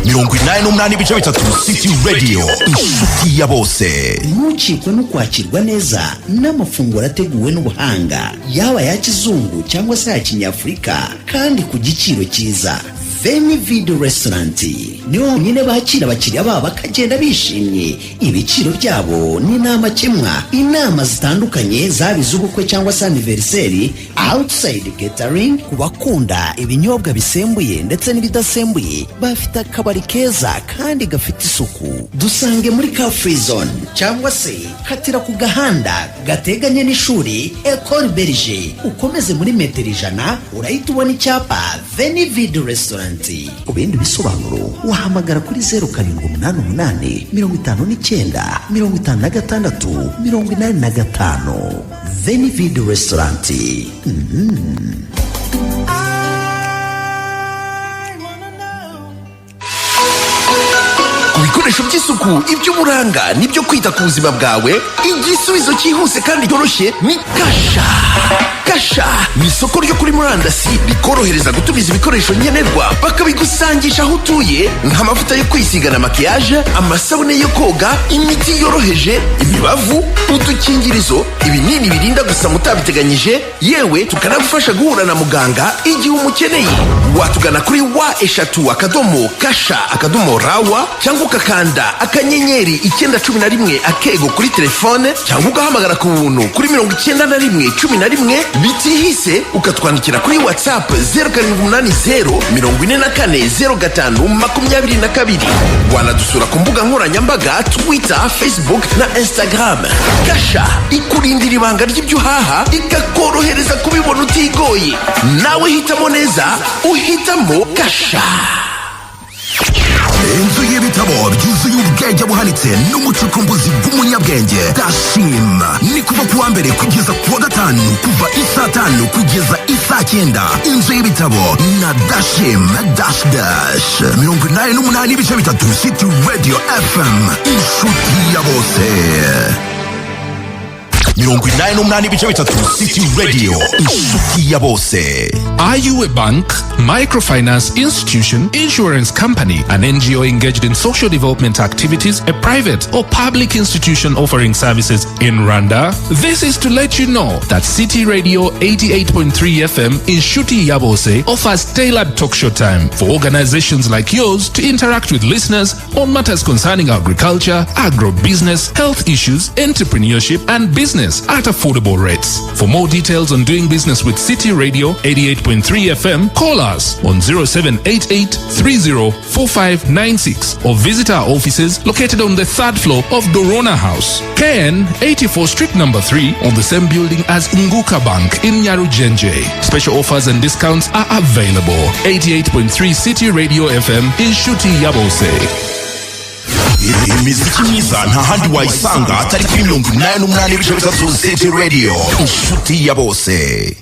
88.3 City Radio, inshuti ya bose. Ntucikwe no kwakirwa neza n'amafunguro ateguwe n'ubuhanga, yaba aya kizungu cyangwa se aya kinyafurika, kandi ku giciro cyiza. Veni Vidi Restaurant niho honyine bakira abakiriya babo bakagenda bishimye. Ibiciro byabo ni ntamakemwa. Inama zitandukanye, zaba iz'ubukwe cyangwa se anniversary, outside catering, ku bakunda ibinyobwa bisembuye ndetse n'ibidasembuye, bafite akabari keza kandi gafite isuku. Dusange muri Car Free Zone cyangwa se katira ku gahanda gateganye n'ishuri Ecole Belge, ukomeze muri metero 100, urahita ubona icyapa Veni Vidi Restaurant. Ku bindi bisobanuro wahamagara kuri 0788 59 56 85. Veni Vidi Restaurant. Ku bikoresho by'isuku, iby'uburanga n'ibyo kwita ku buzima bwawe, igisubizo cyihuse kandi cyoroshye ni Kasha. Kasha ni isoko ryo kuri murandasi rikorohereza gutumiza ibikoresho nkenerwa, bakabigusangisha aho utuye, nk'amavuta yo kwisiga na maquillage, amasabune yo koga, imiti yoroheje, imibavu, udukingirizo, ibinini birinda gusa utabiteganyije. Yewe, tukanagufasha guhura na muganga igihe umukeneye. Watugana kuri www.kasha.rw, cyangwa ugakanda *911# kuri telefone, cyangwa ugahamagara ku buntu kuri 9111. Bitihise ukatwandikira kuri WhatsApp 0780 44 05 22. Wanadusura ku mbuga nkoranyambaga Twitter, Facebook na Instagram. Kasha ikurindira ibanga ry'ibyo uhaha, ikakorohereza kubibona utigoye. Nawe hitamo neza, uhitamo Kasha. Inzu y'ibitabo byuzuye ubwenge buhanitse n'umucukumbuzi bw'umunyabwenge Dashim. Ni kuva ku wa mbere kugeza ku wa gatanu, kuva isaa 5 kugeza isaa 9. Inzu y'ibitabo na Dashim Dash Dash, 88.3 City Radio FM, inshuti ya bose. 88.3 City Radio, inshuti ya bose. Are you a bank, microfinance institution, insurance company, an NGO engaged in social development activities, a private or public institution offering services in Rwanda? This is to let you know that City Radio 88.3 FM Inshuti Ya Bose offers tailored talk show time for organizations like yours to interact with listeners on matters concerning agriculture, agro-business, health issues, entrepreneurship, and business at affordable rates. For more details on doing business with City Radio 88.3 FM, call us on 0788 304596 or visit our offices located on the third floor of Dorona House, KN 84 Street number 3, on the same building as Unguka Bank in Nyarugenge. Special offers and discounts are available. 88.3 City Radio FM Inshuti Ya Bose. Imiziki myiza nta handi wayisanga atari kuri 88.3 City Radio, inshuti ya bose.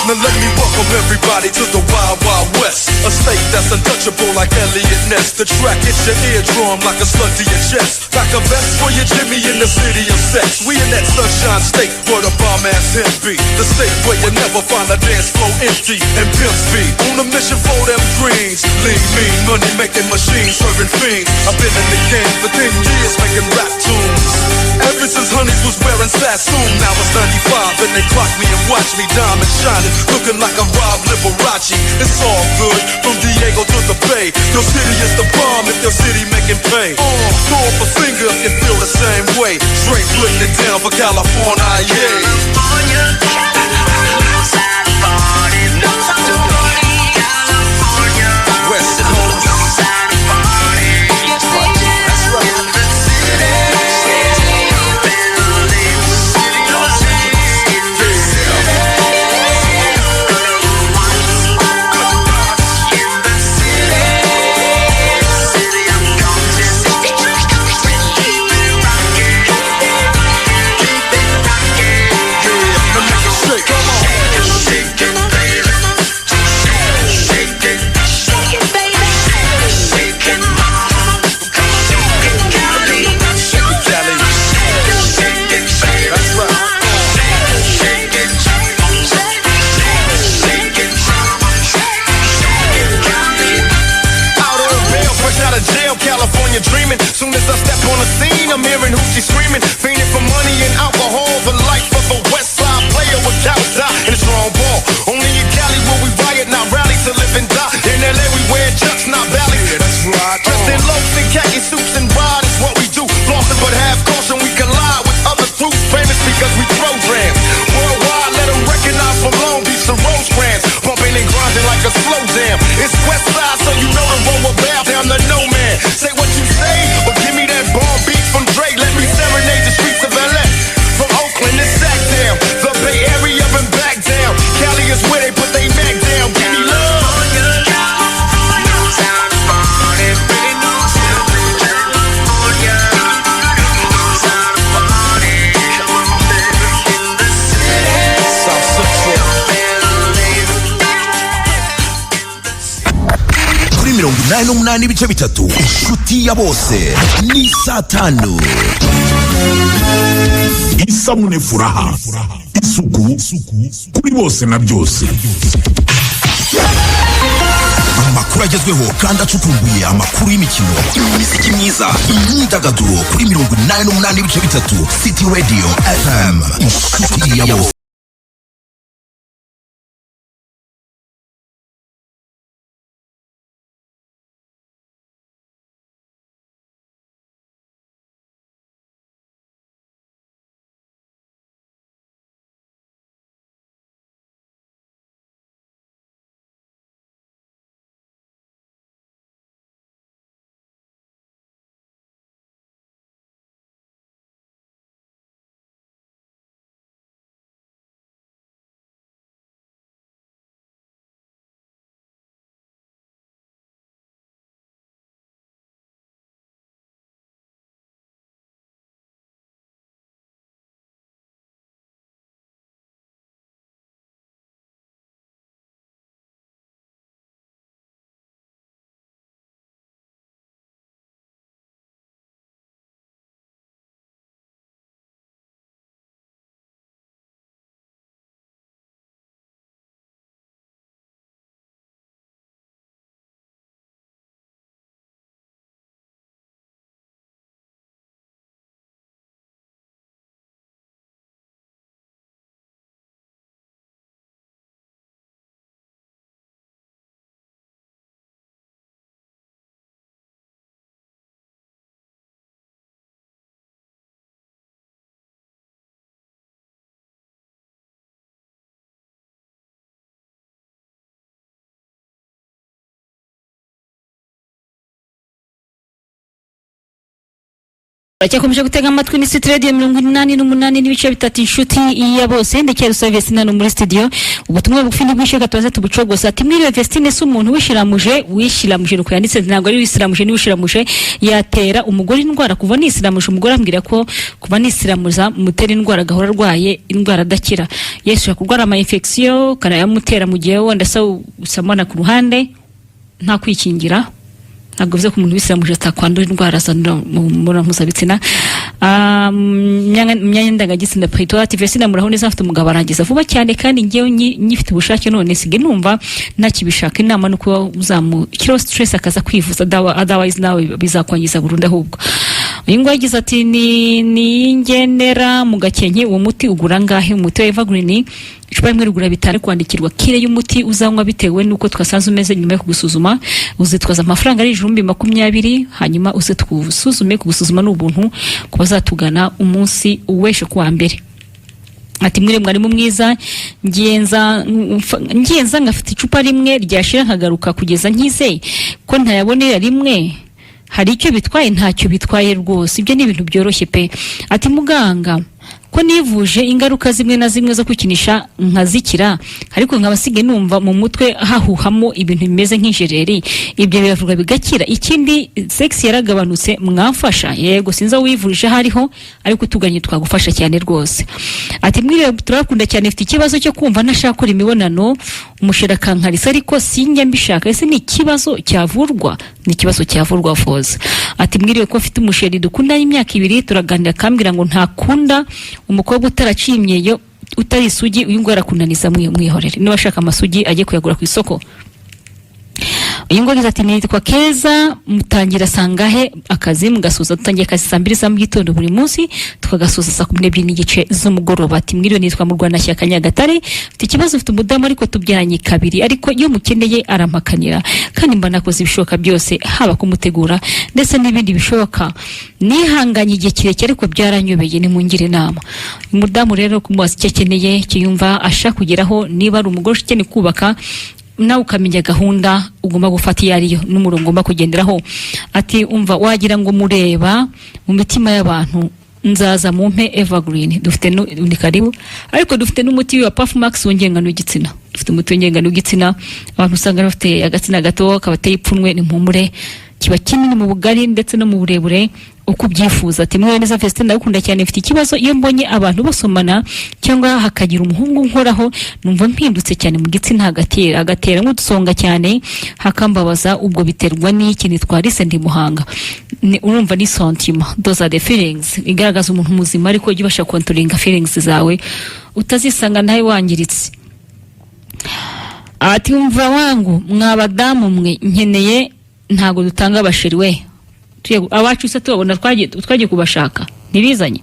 Now let me welcome everybody to the Wild Wild West, a state that's untouchable like Elliot Ness. The track hits your eardrum like a slug to your chest. Like a vest for your Jimmy in the city of sex. We in that sunshine state where the bomb ass hemp be. The state where you never find a dance floor empty and pimp speed. On a mission for them greens. Lean, mean, money making machines serving fiends. I've been in the game for 10 years making rap tunes. Ever since Honeys was wearing Sassoon, now it's 95 and they clock me and watch me diamond shining, looking like a Rob Liberace. It's all good, from Diego to the Bay. Your city is the bomb if your city making pay. Throw up a finger if you feel the same way. Straight putting it down for California, yeah. West Coast. That's right. Out on bail, fresh out of jail, California dreaming. Soon as I step on the scene, I'm hearing hoochie screaming, fiending for money and alcohol. The life of a West Side player with cowards eye and a strong ball. Only in Cali will we riot, not rally to live and die. In LA we wear chucks, not valleys. Yeah, that's right. Dressed in loafs and khaki suits and ride is what we do. Flossing but have caution, we collide with other crews famous because we programmed. Worldwide, let 'em recognize from Long Beach to Rosecrans. Bumping and grinding like a slow jam. It's West Side, so you know the road will bow down to no man. Say what you say, but give me that bomb beat from Dre. Let me serenade the streets of LA. From Oakland to Sacktown, the Bay Area and back down. Cali is where they put they Mac down. Give me love. South Central. Kuri 88.3, inshuti ya bose, ni saa 5. Isabune Furaha, isuku kuri bose na byose. Amakuru agezweho kandi acukumbuye, amakuru y'imikino, imiziki myiza, imyidagaduro, kuri 88.3 City Radio FM, inshuti ya bose. Uracyakomeje gutega amatwi ni City Radio 88.3, inshuti ya bose. Ndekera rusaba Vestine hano muri studio. Ubutumwa bugufi ni bwinshi, reka tubanze tubucogoza. Ati: "Mwiriwe Vestine, se umuntu wishiramuje, wishiramuje nuko yanditse, ntabwo ari wisiramuje, ni wishiramuje, yatera umugore indwara? Kuva nisiramuje umugore ambwira ko kuva nisiramuza mutera indwara, agahora arwaye indwara adakira." Yesu, kurwara ama infection kanayamutera mu gihe wenda se usamana ku ruhande nta kwikingira. Ntabwo bivuze ko umuntu wisiramuje atakwandura indwara zandurira mu mibonano mpuzabitsina. Mu myanya ndangagitsina plutôt. Ati: "Vestine, muraho neza? Afite umugabo arangiza vuba cyane kandi njyewe nyifite ubushake, none sige numva ntakibishaka. Inama ni uko uzamushyiraho stress akaza kwivuza, otherwise nawe bizakwangiza burundu ahubwo." Uyu nguyu yagize ati: Ni ngenera mu Gakenke, uwo muti ugura angahe?" Umuti wa Evergreen, icupa rimwe rigura 5. Kwandikirwa kire y'umuti uzanywa bitewe n'uko twasanze umeze nyuma yo kugusuzuma. Uzitwaza amafaranga ari 20,000, hanyuma uze tugusuzume. Kugusuzuma ni ubuntu ku bazatugana umunsi w'ejo kuwa mbere. Ati: "Mwire mwarimu mwiza, ngenza ngafite icupa rimwe, ryashira nkagaruka kugeza nkize, ko ntayabonera rimwe, hari icyo bitwaye?" Ntacyo bitwaye rwose, ibyo ni ibintu byoroshye pe. Ati: "Muganga, ko nivuje ingaruka zimwe na zimwe zo kwikinisha nkazikira, ariko nkaba nsigaye numva mu mutwe hahuhamo ibintu bimeze nk'injereri, ibyo biravurwa bigakira? Ikindi, sex yaragabanutse, mwamfasha?" Yego, sinzi aho wivurije hariho, ariko utuganye twagufasha cyane rwose. Ati: "Mwiriwe, turakunda cyane. Mfite ikibazo cyo kumva ntashaka gukora imibonano, umushera akankarisa ariko sinjya mbishaka. Ese ni ikibazo cyavurwa?" Ni ikibazo cyavurwa foza. Ati: "Mwiriwe, ko mfite umusheri dukundanye imyaka 2, turaganira akambwira ngo ntakunda umukobwa utaraciye imyeyo, utari isugi. Uyu nguyu arakunaniza, mwihorere. Niba ashaka amasugi ajye kuyagura ku isoko." Uyu nguyu agize ati: "Nitwa Keza, mutangira sangahe akazi mugasoza?" Dutangiye akazi saa 2 za mu gitondo buri munsi, tukagasoza saa 12:30 z'umugoroba. Ati: "Mwiriwe, nitwa Murwanashyaka Nyagatare. Mfite ikibazo, mfite umudamu ariko tubyaranye kabiri, ariko iyo mukeneye arampakanira, kandi mba nakoze ibishoboka byose, haba kumutegura ndetse n'ibindi bishoboka. Nihanganye igihe kirekire ariko byaranyobeye, nimungire inama." Umudamu rero kumubaza icyo akeneye, icyo yumva ashaka kugeraho, niba ari umugore ukeneye kubaka, nawe ukamenya gahunda ugomba gufata iyo ariyo n'umurongo ugomba kugenderaho. Ati: "Umva, wagira ngo mureba mu mitima y'abantu, nzaza mumpe Evergreen." Dufite ni karibu, ariko dufite n'umuti wa Puff Max wongera igitsina. Dufite umuti wongera igitsina. Abantu usanga bafite agatsina gato kabateye ipfunwe, ni mpumure, kiba kinini mu bugari ndetse no mu burebure uko ubyifuza. Ati: "Mwe neza Vestine, ndagukunda cyane. Mfite ikibazo, iyo mbonye abantu basomana cyangwa hakagira umuhungu nkoraho, numva mpindutse cyane mu gitsina, hagatera agatera nk'udusonga cyane, hakambabaza. Ubwo biterwa n'iki? Nitwa Alice, ndi Muhanga." Urumva ni sentiment, those are the feelings igaragaza umuntu muzima, ariko ujye ubasha controllinga feelings zawe, utazisanga nawe wangiritse. Ati: "Umva wangu, mwa badamu mwe, nkeneye." Ntabwo dutanga abasheri we. Abacu se tubabona? Twagiye kubashaka ntibizanye.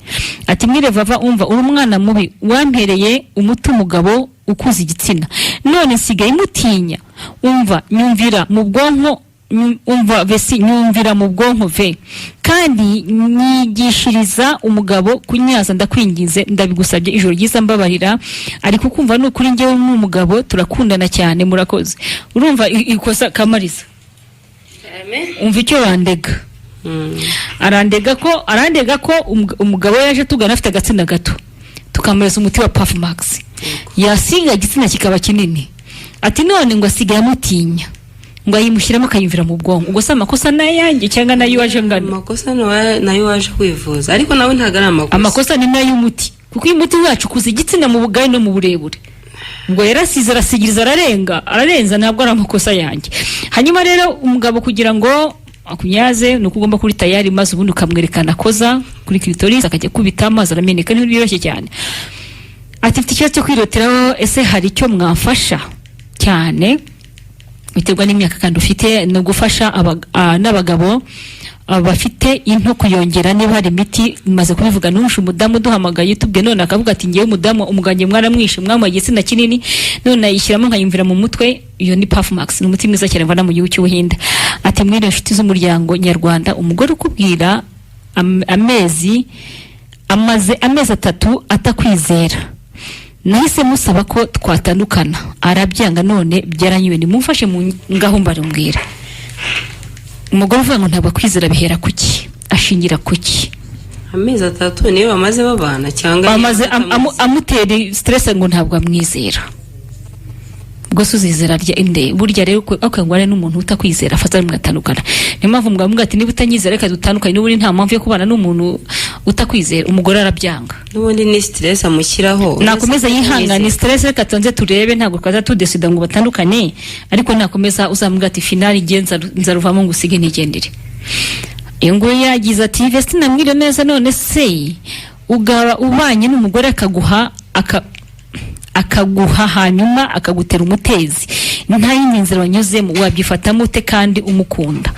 Ati: "Mwire vava, umva, uri umwana mubi, wampereye umuti umugabo ukuza igitsina, none nsigaye mutinya. Umva, nyumvira mu bwonko, umva vesi, nyumvira mu bwonko ve, kandi nyigishiriza umugabo kunyaza, ndakwinginze, ndabigusabye. Ijoro ryiza, mbabarira." Ariko kumva ni ukuri, njyewe n'umugabo turakundana cyane, murakoze. Urumva ikosa Kamariza, umva icyo bandega. Arandega ko umugabo yaje tugana afite agatsina gato, tukamuhereza umuti wa Puff Max, yasiga igitsina kikaba kinini. Ati none ngo asigaye amutinya, ngo ayimushyiramo akayumvira mu bwonko. Ubwo se amakosa ni ayanjye cyangwa nayo waje ngana? Amakosa ni nayo waje kwivuza, ariko nawe ntabwo ari amakosa. Amakosa ni n'ay'umuti, kuko uyu muti wacu ukuza igitsina mu bugari no mu burebure. Ubwo yarasize, arasigiriza, ararenga, ararenza, ntabwo ari amakosa yanjye. Hanyuma rero umugabo kugira ngo akunyaze ni uko ugomba kuri tayari, maze ubundi ukamwerekana akoza kuri clitoris, akajya kubita amazi arameneka, ni byoroshye cyane. Ati: "Mfite ikibazo cyo kwiroteraho, ese hari icyo mwamfasha cyane?" Biterwa n'imyaka kandi ufite. Ni ugufasha n'abagabo bafite into kuyongera niba hari imiti. Maze kubivuga, ntushe umudamu uduhamagaye tubwe none akavuga ati: "Ngewe umudamu umuganje mwaramwishe, mwamuhaye igitsina kinini, none ayishyiramo nkayumvira mu mutwe." Iyo ni Puff Max, ni umuti mwiza cyane mvana mu gihugu cy'Ubuhinde. Ati: "Mwene inshuti z'umuryango nyarwanda, umugore ukubwira amezi, amaze amezi 3 atakwizera, nahise musaba ko twatandukana arabyanga, none byaranyuwe, nimumfashe." Mu ngaho mbarambwira, umugore uvuga ngo ntabwo akwizera bihera kuki? Ashingira kuki? Amezi 3 niyo bamaze babana cyangwa bamaze amutera stress ngo ntabwo amwizera. Ubwo se uzizera rya inde? Burya rero ngo ari n'umuntu utakwizera afata mugatandukana. Niyo mpamvu mugabo ati niba utanyizera reka dutandukane, n'ubundi nta mpamvu yo kubana n'umuntu utakwizera. Umugore arabyanga. N'ubundi ni stress amushyiraho. Nakomeza yihangane stress, reka tubanze turebe, ntabwo twaza tudesida ngo batandukane, ariko nakomeza uzamubwira ati finali igiye nzaruvamo ngo usige nigendere. Iyo nguyu yagize ati Vestina mwiriwe neza, none se ugaba ubanye n'umugore akaguha akaguha hanyuma akagutera umutezi, nta yindi nzira wanyuzemo, wabyifatamo ute kandi umukunda?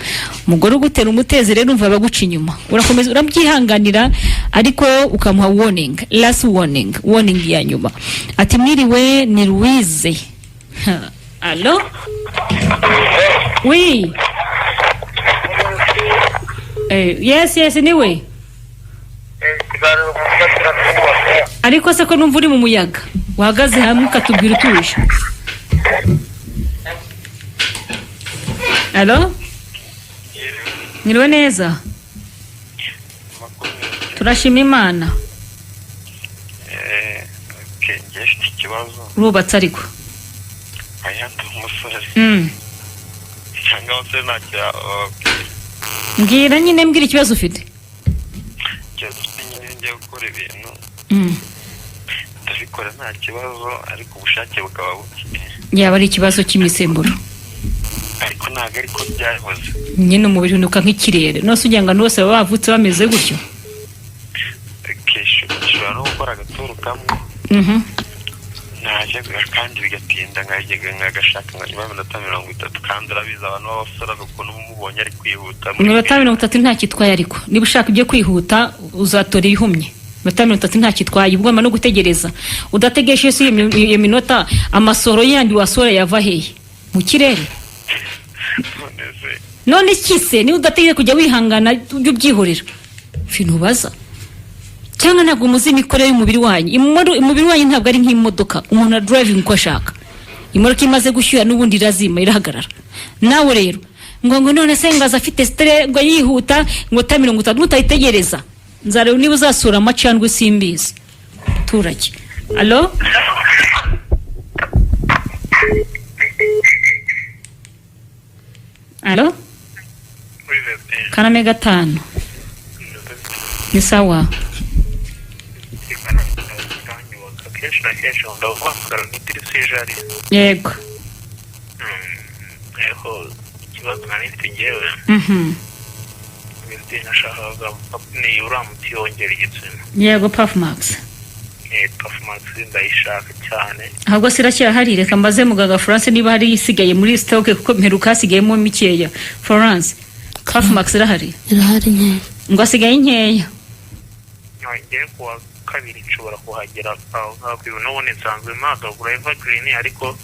Umugore ugutera umutezi rero umva abaguca inyuma, urakomeza urabyihanganira, ariko ukamuha warning, last warning, warning ya nyuma. Ati mwiriwe, ni Louise. Allo, oui, yes yes, niwe. Ariko se ko numva uri mu muyaga, wahagaze hamwe ukatubwira utuje. Allo, mwiriwe neza, turashima Imana. Urubatse ariko? Mbwira nyine, mbwira ikibazo ufite. Ngiye gukora ibintu ndabikora nta kibazo, ariko ubushake bukaba buke. Yaba ari ikibazo cy'imisemburo. Ariko ntabwo ariko byahoze. Nyine umubiri unuka nk'ikirere, nose ugira ngo bose baba bavutse bameze gutyo. Ushobora no gukora agaturo kamwe najya kandi bigatinda, nkagashaka nka nyuma y'iminota 30, kandi urabizi abantu b'abasore ukuntu umubonye ari kwihuta. Iminota 30 nta kitwaye, ariko niba ushaka ibyo kwihuta uzatora ibihumye. Iminota 30 nta kitwaye, ugomba no gutegereza. Udategereje isi iyo minota, amasoro yandi wasora yava hehe? Mu kirere? None iki se niba udategereje kujya wihangana ujye ubyihorera, ntubaza cyangwa ntabwo muzi imikorere y'umubiri wanyu. Umubiri wanyu ntabwo ari nk'imodoka umuntu adrivinga uko ashaka. Imodoka imaze gushyuha n'ubundi irazima, irahagarara. Nawe rero ngo none se ngo aza afite stress ngo yihuta ngo ta 30 mutayitegereza, nzareba niba uzasura amacandwe simbizi. Turage. Allo, allo, Karame 5 ni sawa. Yego. Ikibazo nari mfite ngewe, ni uriya muti wongera igitsina. Yego, Puffmax. Puffmax ndayishaka cyane. Ahubwo se iracyahari? Reka mbaze muganga Florence niba hari isigaye muri stock, kuko mperuka hasigayemo mikeya. Florence, Puffmax irahari? Irahari nkeya. Ngo asigaye nkeya. Ngiye kuwa kabiri nshobora kuhagera, n'ubundi nsanzwe mpagagura Evergreen, ariko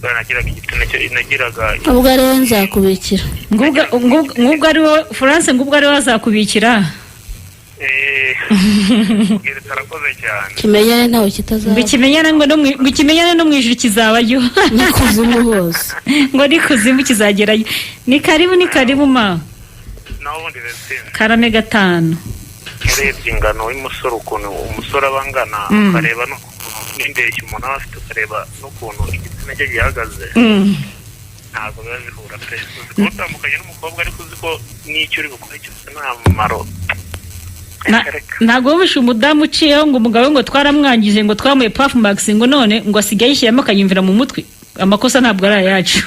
nagiraga igitsina cyo nagiraga. Ubwo ari wowe nzakubikira. Ngubwo ari wowe Florence, ngubwo ari wowe azakubikira. Tarakoze cyane. Kimenyane ntawe kitazaba. Ngo ikimenyane ngo ikimenyane no mu ijuru kizabayo. N'ikuzimu hose. Ngo n'ikuzimu kizagerayo. Ni karibu, ni karibu ma. Naho ubundi Vestina. Karame 5. Urebye ingano y'umusore, ukuntu umusore aba angana, ukareba n'ukuntu n'indeshyo umuntu aba afite, ukareba n'ukuntu igitsina cye gihagaze, ntabwo biba bihura pe. Uzi kuba utandukanye n'umukobwa ariko uzi ko n'icyo uri bukore cyose nta mumaro. Ntabwo wumvishe umudamu uciyeho ngo umugabo ngo twaramwangije, ngo twamuye Puffmax, ngo none ngo asigaye yishyiramo akayumvira mu mutwe. Amakosa ntabwo ari ayacu.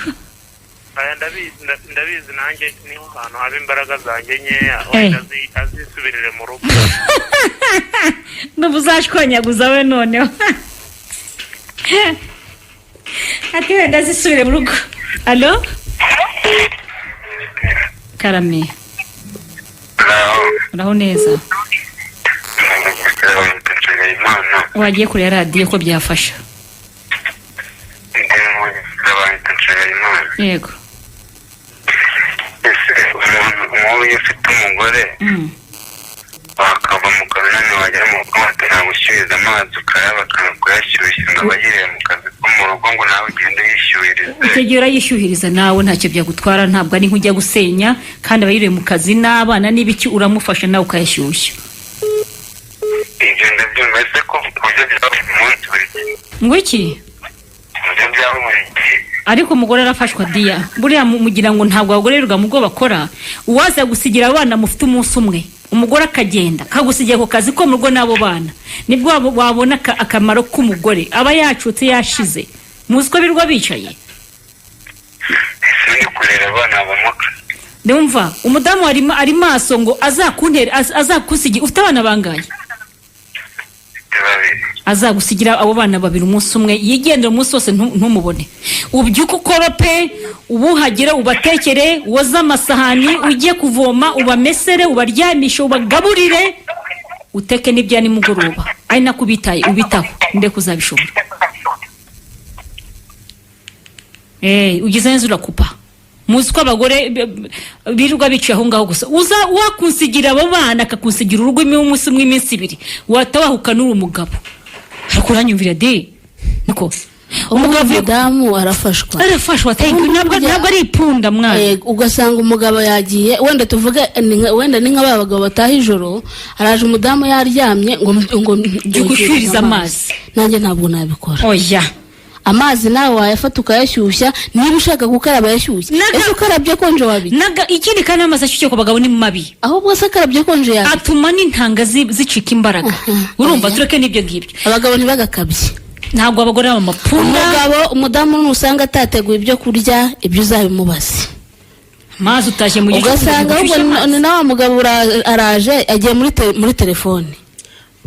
Ndabizi nanjye niho hantu haba imbaraga zanjye nkeya, wenda azisubirire mu rugo. N'ubu uzashwanyaguza we noneho ati wenda azisubire mu rugo. Allo, Karame, uraho neza? Wagiye kure ya radiyo ko byafasha. Yego. Ese umuntu nk'ubu iyo ufite umugore wakava mu kazi wagera mu rugo batanagushyuhiza amazi ukayabakana kuyashyushya ngo aba yiriye mu kazi ko mu rugo ngo nawe ugende yishyuhirize. Icyo gihe urayishyuhiriza nawe ntacyo byagutwara, ntabwo ari nk'ujya gusenya, kandi aba yiriye mu kazi n'abana n'ibiki, uramufasha nawe ukayashyushya. Ngo iki? Nibyo byaba buri gihe. Ariko umugore arafashwa diya. Buriya mugira ngo ntabwo abagore birirwa mu bwo bakora. Uwaza gusigira abana mufite umunsi umwe, umugore akagenda akagusigira ku kazi ko mu rugo n'abo bana, nibwo wabona akamaro k'umugore. Aba yacutse, yashize. Muzi ko birirwa bicaye. Ese ndi kurera abana bamuka? Ndumva umudamu ari maso ngo azakuntere, azakusigira. Ufite abana bangahe? Mfite babiri. Azagusigira abo bana babiri umunsi umwe, yigendera umunsi wose, ntumubone, ubyuke ukorope, ubuhagire, ubatekere, woze amasahani, ujye kuvoma, ubamesere, ubaryamishe, ubagaburire, uteke n'ibya nimugoroba, ari nako ubitaye ubitaho. Ndeke uzabishobora. Ugize neza urakupa. Muzi ko abagore birirwa bicaye aho ngaho gusa. Uza wakunsigira abo bana, akakunsigira urugo umunsi umwe, iminsi 2, wahita wahuka n'uri umugabo. Ariko uranyumvira de niko? Umugabo, umudamu arafashwa. Arafashwa, thank you. Ntabwo ari ipunda mwana. Ugasanga umugabo yagiye, wenda tuvuge wenda ni nka ba bagabo bataha ijoro, araje umudamu yaryamye ngo Jya ugushyuhiriza amazi. Nanjye ntabwo nabikora. Oya. Amazi nawe wayafata ukayashyushya, niba ushaka gukaraba yashyushye. Ese ukarabye konje wabiki? Ikindi kandi, amazi ashyushye ku bagabo ni mabi. Ahubwo se akarabye konje yabiki? Atuma n'intanga zicika imbaraga. Urumva, tureke n'ibyo ngibyo. Abagabo ntibagakabye. Ntabwo abagore baba amapunda. Umugabo, umudamu nusanga atateguye ibyo kurya, ibyo uzabimubaze. Mazi utashye mu gicuku, ugasanga ahubwo ushyushye amazi. Ni na wa mugabo araje agiye muri telefone.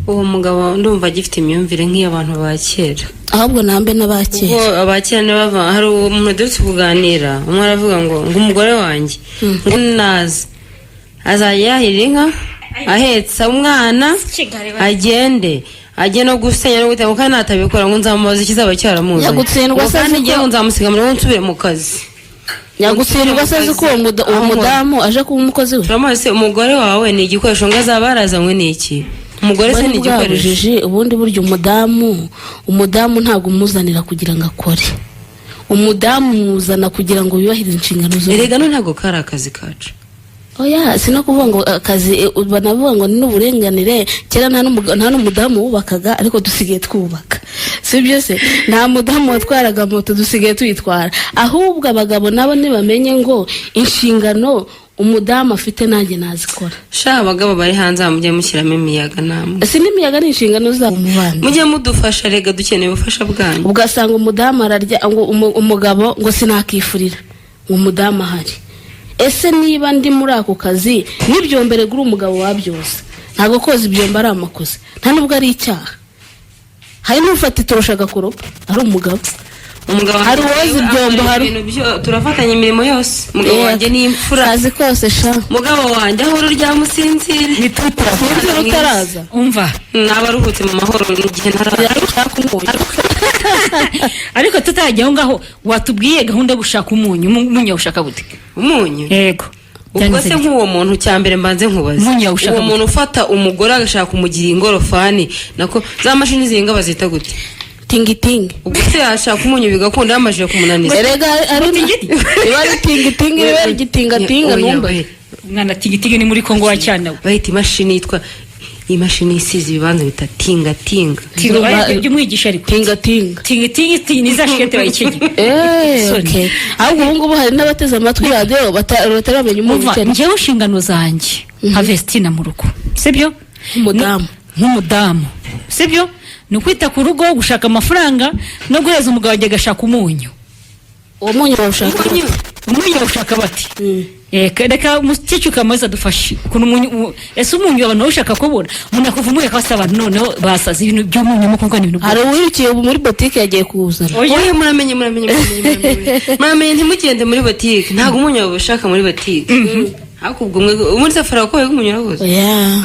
Uwo mugabo ndumva agifite imyumvire nk'iy'abantu ba kera. Ahubwo nambe n'abakera. Kuko abakera ntibava. Hari umuntu duherutse kuganira, umwe aravuga ngo umugore wanjye ngo naza azajya yahira inka ahetse umwana, agende ajye no gusenya no gutema, kandi natabikora ngo nzamubaza ikizaba cyaramuzanye. Nyagutsindwa Ngo se kandi azi ko- ngewe nzamusiga mu rugo nsubire mu kazi. Nyagutsindwa se azi ko uwo mudamu aje kuba umukozi we? Turamuzi se, umugore wawe ni igikoresho, ngo azaba yarazanywe n'iki? Umugore se ni Ubundi bwa igikoresho? bujiji. Ubundi burya umudamu ntabwo umuzanira kugira ngo akore, umudamu umuzana kugira ngo yubahirize inshingano ze. Erega no ntabwo kari akazi kacu. Oya, si no kuvuga ngo akazi, banavuga ngo ni n'uburenganire. Kera nta n'umudamu wubakaga, ariko dusigaye twubaka, si byo se? Nta mudamu watwaraga moto, dusigaye tuyitwara. Ahubwo abagabo nabo ntibamenye ngo inshingano umudamu afite nanjye nazikora. Sha, abagabo bari hanze aha, mujye mushyiramo imiyaga namwe. Si n'imiyaga, ni inshingano zabo mu bana. Mujye mudufasha rega, dukeneye ubufasha bwanyu. Ugasanga umudamu ararya ngo umugabo ngo sinakifurira ngo umudamu ahari. Ese niba ndi muri ako kazi n'ibyombere uri umugabo wabyoza? Ntabwo koza ibyombo ari amakosa, nta nubwo ari icyaha. Hari n'ufata itorosha agakoropa ari umugabo. Umugabo Hari uwoza ibyombo, akora hari ibintu turafatanya imirimo yose. Umugabo wanjye ni imfura. Kazi kose sha. Mugabo wanjye aho uryama usinzire. Sinzira utaraza. Umva. Naba aruhutse mu mahoro mu gihe ntaraza. Ariko tutarajya aho ngaho, watubwiye gahunda yo gushaka umunyu. Umunyu ushaka gute? Umunyu? Yego. Ubwo se nk'uwo muntu, cya mbere mbanze nkubaze, Umunyu yawushaka uwo gute? muntu ufata umugore agashaka kumugira ingorofani, nako za mashini zihinga bazita gute? Tingitingi. Ubwo se yashaka umunyu bigakunda yamajije kumunaniza? Erega ari iba ari tingitingi, iba ari igitingatinga Oya, numva. we. Mwana, tingitingi ni muri Kongo wa cyana we. Bahita imashini yitwa imashini isize ibibanza bita tingatinga. Tinga ibyo umwigisha ariko. Tingatinga. Tingitingi ni za shete bayikenye. Okay. Ahubwo ubu ngubu hari n'abateze amatwi radiyo bataramenya umunyu Umva, icyo ari cyo. njyewe inshingano zanjye nka Vestina mu rugo, sibyo? Nk'umudamu. Nk'umudamu, sibyo? Ni ukwita ku rugo, gushaka amafaranga no guheza umugabo wanjye agashaka umunyu. Uwo munyu bawushaka Umunyu, umunyu bawushaka bati reka umukecuru Kamaliza adufashe ukuntu umunyu ese umunyu abantu bawushaka kubona, umuntu akuva umunyu akabasa abantu noneho basaze ibintu by'umunyu mu kuvuga ni ibintu Hari uwirukiye ubu muri botike yagiye kuwuzana. Oya, muramenye, muramenye, muramenye, muramenye, muramenye, ntimugende muri botike. Ntabwo umunyu bawushaka muri botike. Ariko ubwo mwe muri safari wakoye umunyu urabuze? Oya.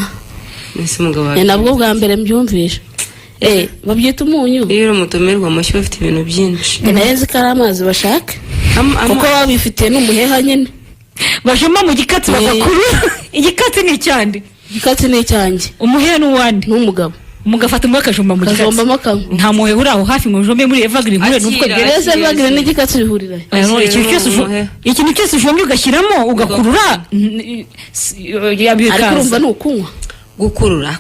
Ese umugabo wawe? Ni nabwo bwa mbere mbyumvisha. Babyita umunyu. Iyo uri umutumirwa mushya ufite ibintu byinshi. Ni nayo nzi ko ari amazi bashaka, kuko baba bifitiye n'umuheha nyine. Bajoma mu gikatsi bagakuru. Igikatsi ni icyande. Igikatsi ni icyanjye. Umuheha ni uwande? N'umugabo. Mugafata umwe akajomba mu gikatsi. Kajombamo kamwe. Nta muheha uri aho hafi ngo ujombe muri Evergreen nture n'utwo. Akira, Mbese Evergreen n'igikatsi bihurira he? Oya, no, ikintu cyose ujombye ugashyiramo ugakurura, Ariko urumva ni ukunywa. Gukurura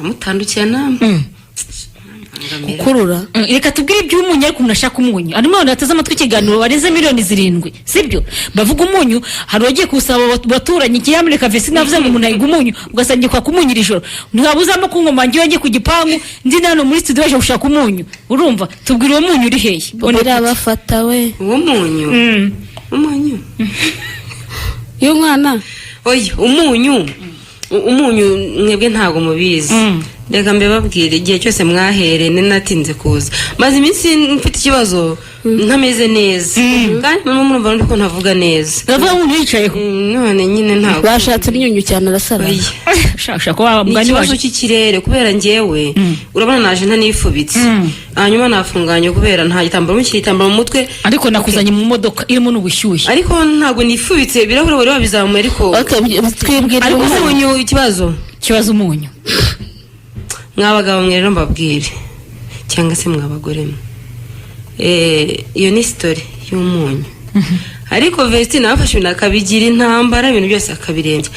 mutandukira namwe. Gukurura. Reka tubwire iby'umunyu, ariko umuntu ashaka umunyu. Harimo abantu bateze amatwi ikiganiro barenze 7 miliyoni, sibyo? Bavuga umunyu. Hari uwagiye kuwusaba baturanyi ikiyamuneka vesi navuze ngo umuntu ayiga umunyu, ugasanga kwaka umunyu iri joro ntiwabuzamo kunkoma. Ngiye njye ku gipangu, ndi hano muri studio baje gushaka umunyu. Urumva, tubwire uwo munyu uri hehe? Birabafata we. Uwo munyu, umunyu. Y'umwana. Oya, umunyu, umunyu mwebwe ntabwo mubizi. Reka mbibabwire. Igihe cyose mwahereye natinze kuza, maze iminsi mfite ikibazo, ntameze neza, kandi murimo murumva ko ntavuga neza. Uravuga nk'umuntu yicayeho. None nyine ntabwo Bashatse imyunyu cyane, arasara. Ushaka ko wa Ni mugani ikibazo waje cy'ikirere, kubera njyewe urabona naje ntanifubitse, hanyuma nafunganye kubera nta gitambaro, mushyira igitambaro mu mutwe. Ariko nakuzanye mu modoka irimo n'ubushyuhe. Ariko ntabwo nifubitse, ibirahure wari wabizamuye, ariko Twibwira. Ariko umunyu, ikibazo Ikibazo umunyu. Mwabagabo mwe rero mbabwire, cyangwa se mwabagore mwe. Iyo ni story y'umunyu, ariko Vestine afashe ibintu akabigira intambara, ibintu byose akabirembya.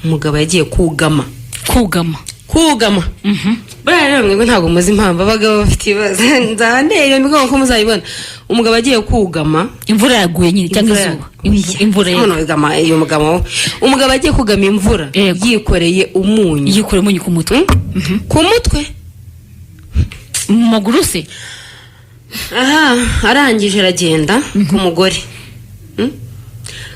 Umugabo yagiye kugama. Kugama. Kugama. Buriya rero mwebwe ntabwo muzi impamvu abagabo bafite ibibazo. Nzandeba iyo migongo ko muzayibona. Umugabo agiye kugama. Imvura yaguye nyine cyangwa Imvura. izuba? Imvura Hano wegama iyo mugabo, umugabo agiye kugama imvura yikoreye umunyu. Yikoreye umunyu ku mutwe. Ku mutwe. Mu maguru se? Aha, arangije aragenda ku mugore.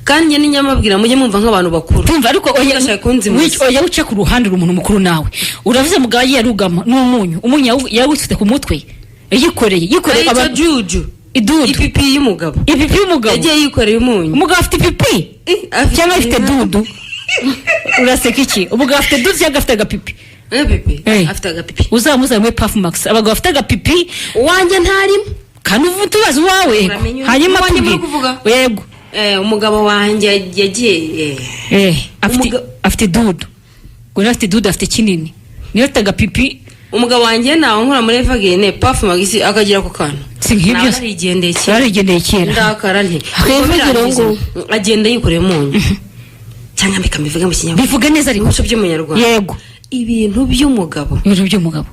Kandi njye ninyamabwira mujye mwumva nk'abantu bakuru. Tumva, ariko oya. Ntugashake kunzimuza. Oya, uce ku ruhande, uri umuntu mukuru nawe. Uravuze mugabo yagiye arugama n'umunyu, umunyu yawufite ku mutwe, yikoreye. Aricyo juju. Idudu. Ipipi y'umugabo. Ipipi y'umugabo. Yagiye yikoreye umunyu. Umugabo afite ipipi cyangwa afite dudu? Uraseka iki? Umugabo afite dudu cyangwa afite agapipi? Agapipi. Afite agapipi. Uzamuzane muri Puff Max, abagabo bafite agapipi. Uwanjye ntarimo. Kandi ubu tubaze uwawe. Uramenye. Hanyuma Uwanjye muri tubwire. kuvuga? Yego. Umugabo wanjye yagiye Afite dudu ngo niba afite dudu, afite kinini, niba afite agapipi. Umugabo wanjye nawe nkora muri Evergreen Puff Max, akagira ako kantu. Si nk'ibyo. Nawe narigendeye kera. Narigendeye kera. Ndakara nti Twivugire ngo. Agenda yikoreye umunyu, cyangwa mbika mbivuge mu Kinyarwanda. Bivuge neza ariko. Umuco by'umunyarwanda. Yego. Ibintu by'umugabo. Ibintu by'umugabo.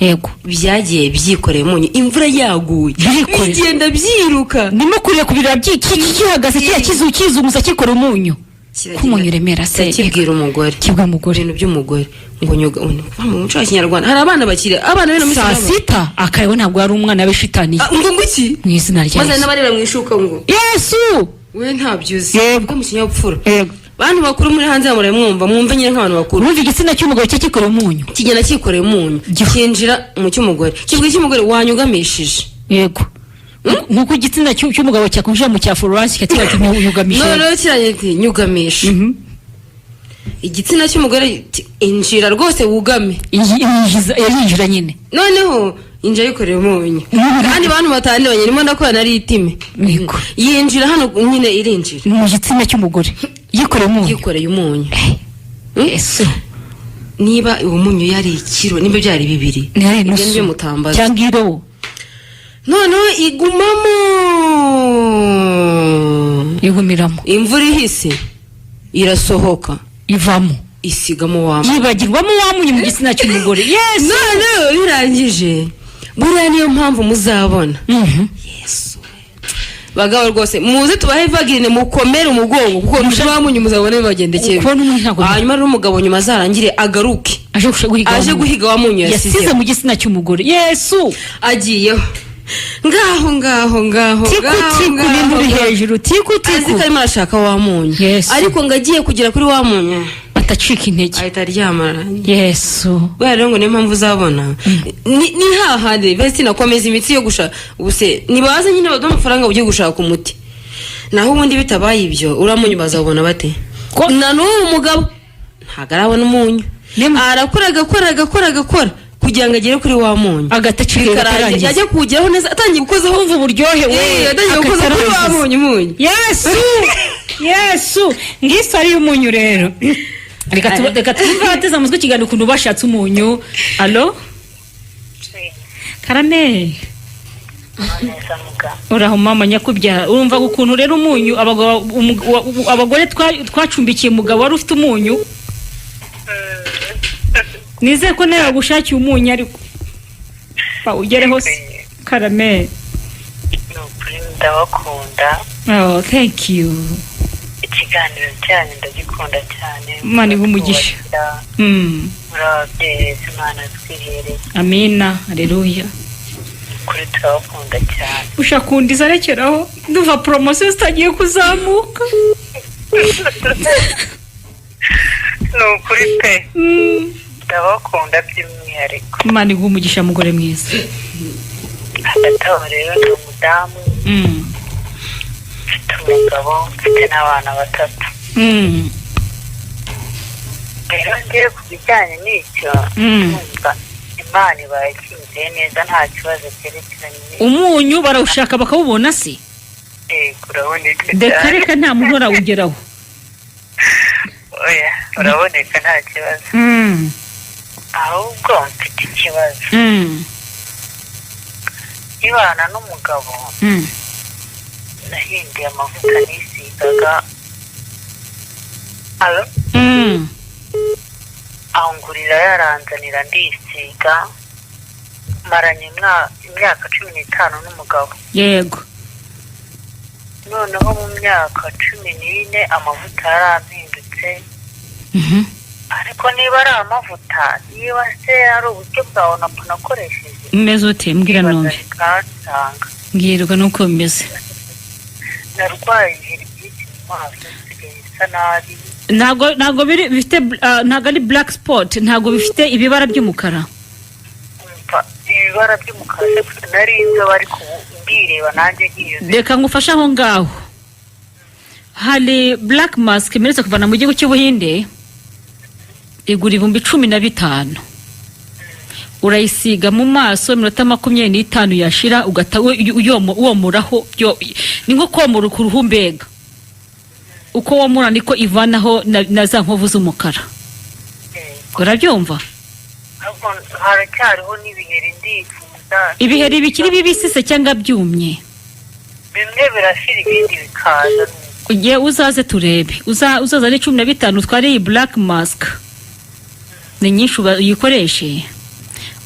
Yego. Byagiye byikoreye umunyu, imvura yaguye. Birikorera. Bigenda byiruka. Ndimo kureba ku birira gihagaze kiriya kizu kizunguza kikora umunyu, ko umunyu uremera se. Kibwira umugore. Kibwira umugore. Ibintu by'umugore ngo nyuga mu muco wa Kinyarwanda hari abana bakiri abana bino minsi Saa baba- sita akareba, ntabwo yari umwana w'ishitani. Ah, ngo nguki? Mu izina rya Maze Yesu. n'abarira mu ishuka ngo Yesu. We ntabyo uzi. Yego. Mu kinyabupfura. Yego. Bantu bakuru muri hanze murabe mwumva, mwumve nyine nk'abantu bakuru. Urumva igitsina cy'umugabo cyo kikorera umunyu. Kigenda cyikoreye umunyu, kinjira mu cy'umugore, kibwira icy'umugore wanyugamishije. Yego, nk'uko igitsina cy'umugabo cyakwinjira mu cya Florence kikaba ati nyugamishe. Noneho kirangira ati nyugamisha. Igitsina cy'umugore injira rwose wugame. Yinjira nyine. Noneho injira yikoreye umunyu, kandi bantu batandukanye ndimo ndakora nari itime. Yego. Yinjira hano nyine, irinjira. Mu gitsina cy'umugore yikoreye umunyu. Yikoreye umunyu. Yesu. Niba uwo munyu yari ikiro, niba byari bibiri, Ntiyari ibyo inusu. nibyo mutambaza. Cyangwa irobo. Noneho igumamo. Igumiramo. Imvura ihise irasohoka. Ivamo. Isigamo wa munyu. Yibagirwamo wa munyu mu gitsina cy'umugore. Yesu. Noneho birangije, buriya niyo mpamvu muzabona. Yesu, bagabo rwose muze tubahe Evergreen, mukomere umugongo, kuko wa munyu muzabona bibagendekeye. Kubona umunyu ntabwo Hanyuma rero umugabo nyuma azarangire agaruke aje guhiga aje wa munyu. Guhiga wa munyu yasize mu gitsina cy'umugore. Yesu. Agiyeho ngaho ngaho ngaho Tiku ngaho, tiku ngaho, n'indi uri ngaho. hejuru tiku Azi tiku. ko arimo arashaka wa munyu. Yesu. Ariko ngo agiye kugera kuri wa munyu atacika intege. Ahita aryama. Yesu. Buriya rero ngo niyo mpamvu uzabona ni hahandi Vestine akomeza imitsi yo gushaka ubuse nibaze nyine baduha amafaranga ujye gushaka umuti, naho ubundi bitabaye ibyo uriya munyu bazawubona bate? Na n'ubu umugabo ntabwo arabona umunyu, arakora agakora agakora agakora kugira ngo agere kuri wa munyu. Agatacika. Bikarangira. Bikarangiza. Yajya kuwugeraho neza atangiye gukozaho. Kumva uburyohe we. Atangiye gukoza kuri wa Akatarangiza. munyu munyu. Yesu, Yesu, ngiso ari umunyu rero. Reka twumve abateze amatwi ikiganiro ukuntu bashatse umunyu. Alo, karame. Uraho mama nyakubyara? Urumva ukuntu rero umunyu abagabo abagore twacumbikiye umugabo wari ufite umunyu. Nizeye ko nawe bagushakiye umunyu, ariko bawugereho se. Karame. Ni ukuri ndabakunda. Oh, thank you. Ikiganiro cyanyu ndagikunda cyane. Imana iguhe umugisha. Muri ababyeyi beza Imana twihereye. Amina, aleluya. Kuri turabakunda cyane. Ushaka kundiza, arekeraho, ndumva poromosiyo zitagiye kuzamuka. Ni ukuri pe, ndabakunda by'umwihariko. Imana iguhe umugisha, mugore mwiza. Hagati aho rero ni umudamu mfite umugabo, mfite n'abana batatu. Rero ngewe ku bijyanye n'icyo, numva Imana ibaye ikinze neza, nta kibazo cyerekeranye n'icyo. Umunyu barawushaka bakawubona se? Yego, uraboneka Reka. cyane. Reka, nta muntu urawugeraho. Oya, uraboneka, nta kibazo. Ahubwo mfite ikibazo. Ibana n'umugabo, nahinduye amavuta nisigaga. Alo? Angurira, yaranzanira, ndisiga, maranye imyaka 15 n'umugabo. Noneho mu myaka 14 amavuta yarampindutse. Ariko niba ari amavuta, niba se ari uburyo bwawe nakoresheje, Umeze ute? Mbwira numve. bikansanga. Mbwirwa nuko bimeze. Narwaye ibiheri byinshi mu maso, bisigaye bisa nabi. Ntabwo biri bifite, ntabwo ari black spot, ntabwo bifite ibibara by'umukara. Umva, ibibara by'umukara se gusa, nari inzobe, ariko ubu ndireba nanjye nkiyo. Reka ngufashe aho ngaho. Hari black mask imeretse kuvana mu gihugu cy'Ubuhinde, igura 15,000. Urayisiga mu maso, iminota 25 yashira ugata womuraho. Ni nko komora ku ruhu mbega. Uko womora niko ivanaho na za nkovu z'umukara, urabyumva? Ahubwo haracyariho n'ibiheri, ndifuza. Ibiheri bikiri bibisi se cyangwa byumye? Bimwe birashira, ibindi bikaza. Ugiye uzaze turebe. Uzaza ari 15, utware iyi black mask, ni nyinshi, uyikoreshe.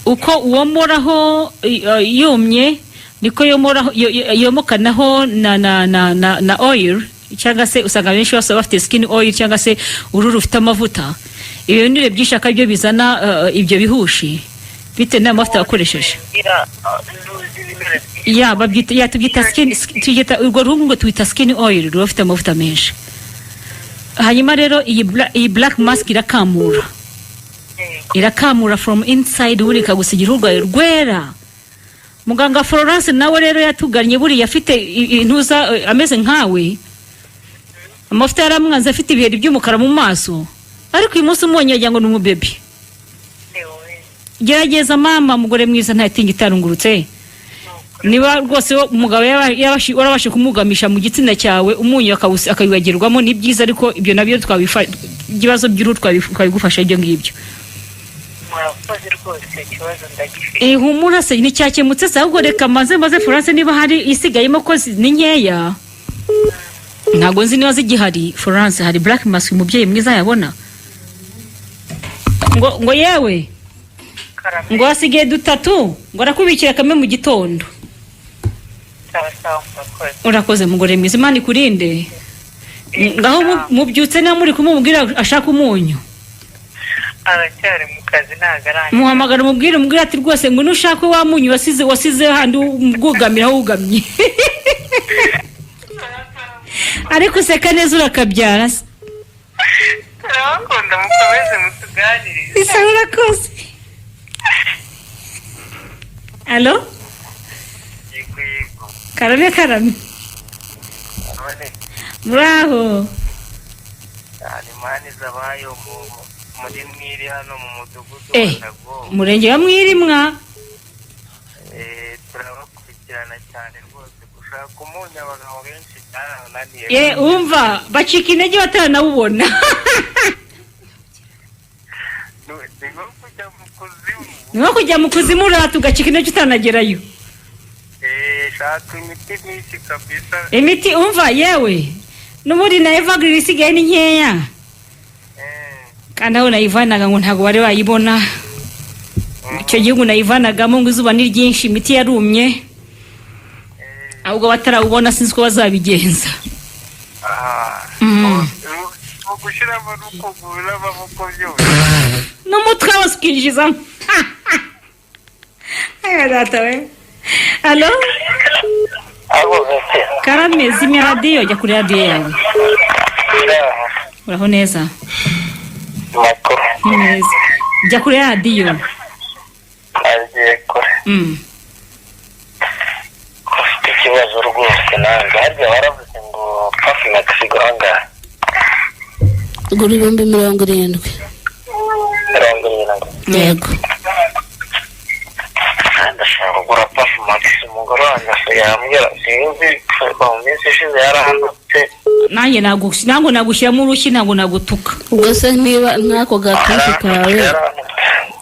Uko uwomoraho yumye niko yomoraho, yomokanaho na oil, cyangwa se usanga benshi bose bafite skin oil cyangwa se uruhu rufite amavuta. Ibinure byinshi akabyo bizana ibyo bihushi bitewe n'amavuta wakoresheje. Ngira nduzi ibinure byinshi. Ya, babyita, ya, tubyita skin, tubyita urwo ruhu ngo twita skin oil, ruba rufite amavuta menshi. Hanyuma rero iyi black mask irakamura, irakamura from inside, ubundi ikagusigira uruhu rwawe rwera. Muganga Florence nawe rero yatugannye buriya afite intuza, ameze nkawe, amavuta yaramwanze, afite ibiheri by'umukara mu maso, ariko uyu munsi umubonye wagira ngo ni umubebi. Gerageza mama, mugore mwiza, ntatinga itarungurutse. Niba rwose umugabo warabashe kumugamisha mu gitsina cyawe umunyu akawibagirwamo, ni byiza. Ariko ibyo nabyo ibibazo by'uruhu twabigufasha ibyo ngibyo. Murakoze rwose, ikibazo ndagifite. Ihumura se, nticyakemutse se? Ahubwo reka maze Florence niba hari isigayemo, ko ni nkeya, ntabwo nzi niba zigihari. Florence, hari black mask umubyeyi mwiza yabona? Ngo yewe, ngo hasigaye dutatu, ngo arakubikira kamwe mu gitondo. Sawa sawa, murakoze. Urakoze, mugore mwiza, Imana ikurinde. Ngaho mubyutse niba muri kumubwira ashaka umunyu. Aracyari mu kazi, ntabwo arangiza. Muhamagara umubwire ati rwose ngo nushake wa munyu wasize handi wugamira aho wugamye. Ariko useka neza, urakabyara se. Turabakunda, mukomeze mutuganirize. Isa, urakoze. Alo? Yego yego. Karame, karame. None? Muraho? Cyane, mani zabayo muri Mwiri hano mu mudugudu wa Ndago. Umurenge wa Mwirimwa. Turabakurikirana cyane rwose. Gushaka umunyu abagabo benshi byarananiye. Ye, umva, bacika intege bataranawubona. Ni nko kujya mu kuzimu. Ni nko kujya mu kuzimu urata ugacika intege utanagerayo. Shaka imiti myinshi kabisa. Imiti, umva yewe, n'ubundi na Evergreen isigaye ni nkeya, kandi aho nayivanaga ngo ntabwo bari bayibona. Icyo gihugu nayivanagamo ngo izuba ni ryinshi, imiti yarumye, ahubwo batarawubona sinzi uko bazabigenza. Mu gushyiramo n'ukuguru n'amaboko byose. N'umutwe wose ukinjizamo. Aya data we, alo. Karame, zimya radiyo, jya kuri radiyo yawe. Uraho neza? Ni neza, jya kuri radiyo. Agiye kure. Ufite ikibazo rwose nanjye. Harya waravuze ngo Puff Max igura angahe? Gura 70,000. 70? Yego. Ndashaka kugura Puff Max, umugore wanjye asigaye ambwira, sinzi, mu minsi ishize yarahanutse. Nanjye ntabwo nagushyiramo urushyi, ntabwo nagutuka. Ubwo se niba nk'ako gatushi kawe?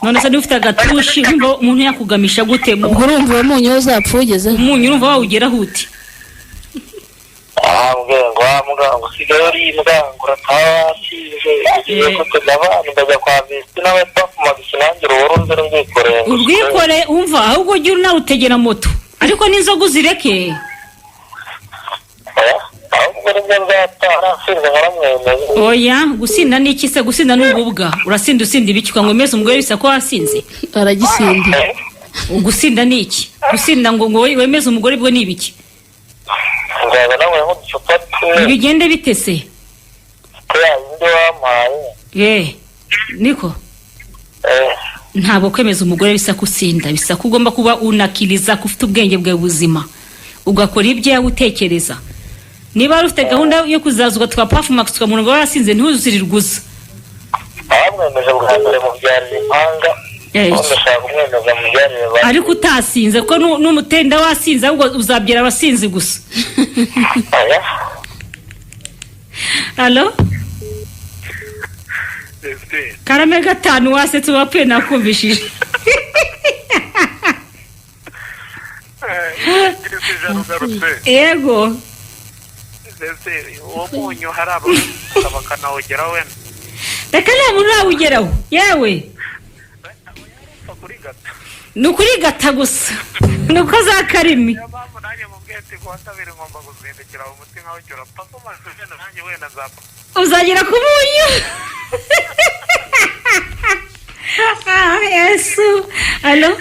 None se niba ufite agatushi, urumva umuntu yakugamisha gute? Ubwo urumva uwo munyu uzapfa uwugezeho? Umunyu urumva wawugeraho ute? Arambwira ngo wa muganga usigaye uri imbwa, ngo urataha wasinze, ugiye kutujya abana, ndajya kwa Visi nawe Puff Max, nanjye uruhu runze rwikoreye. Urwikore, umva, ahubwo ujye unawutegera moto, ariko n'inzoga uzireke. Ahubwo nibwo nzataha nasinze nkaramwemeza. Oya, gusinda ni iki se? Gusinda ni ububwa. Urasinda, usinda ibiki? Ukanywa meza umugore bisa ko wasinze? Aragisinda. Gusinda ni iki? Gusinda ngo wemeze umugore bwo ni ibiki? Nzaza nawe nk'uducupa tune. Bigende bite se? Ko yayindi wampaye. Ye niko ntabwo kwemeza umugore bisa ko usinda, bisa ko ugomba kuba unakiriza ko ufite ubwenge bwawe buzima, ugakora ibyawe utekereza. Niba wari ufite gahunda yo kuzaza ugatwa Puff Max ukamubona ngo wasinze, ntuzirirwe uza. Abamwemeje bwa mbere mubyarira impanga. Ubu ndashaka kumwemeza mubyarire ba Ariko utasinze, ko n'umutenda wasinze, ahubwo uzabyara abasinzi gusa. Oya. Alo. Karame, gatanu, wasetse wapfuye, nakumvishije. Yego. Uwo munyu hari abawusa bakanawugeraho wenda? Reka, nta muntu urawugeraho yewe, ni ukurigata gusa, ni uko za karimi. Niyo mpamvu nanjye mubwiye ati kuwa kabiri ngomba kuzindukira umuti nkawucyura papa wenda nanjye wenda nzapfa. Uzagera ku munyu. Ah, Yesu, alo,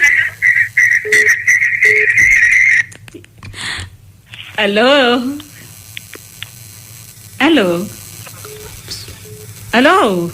alo, alo, alo.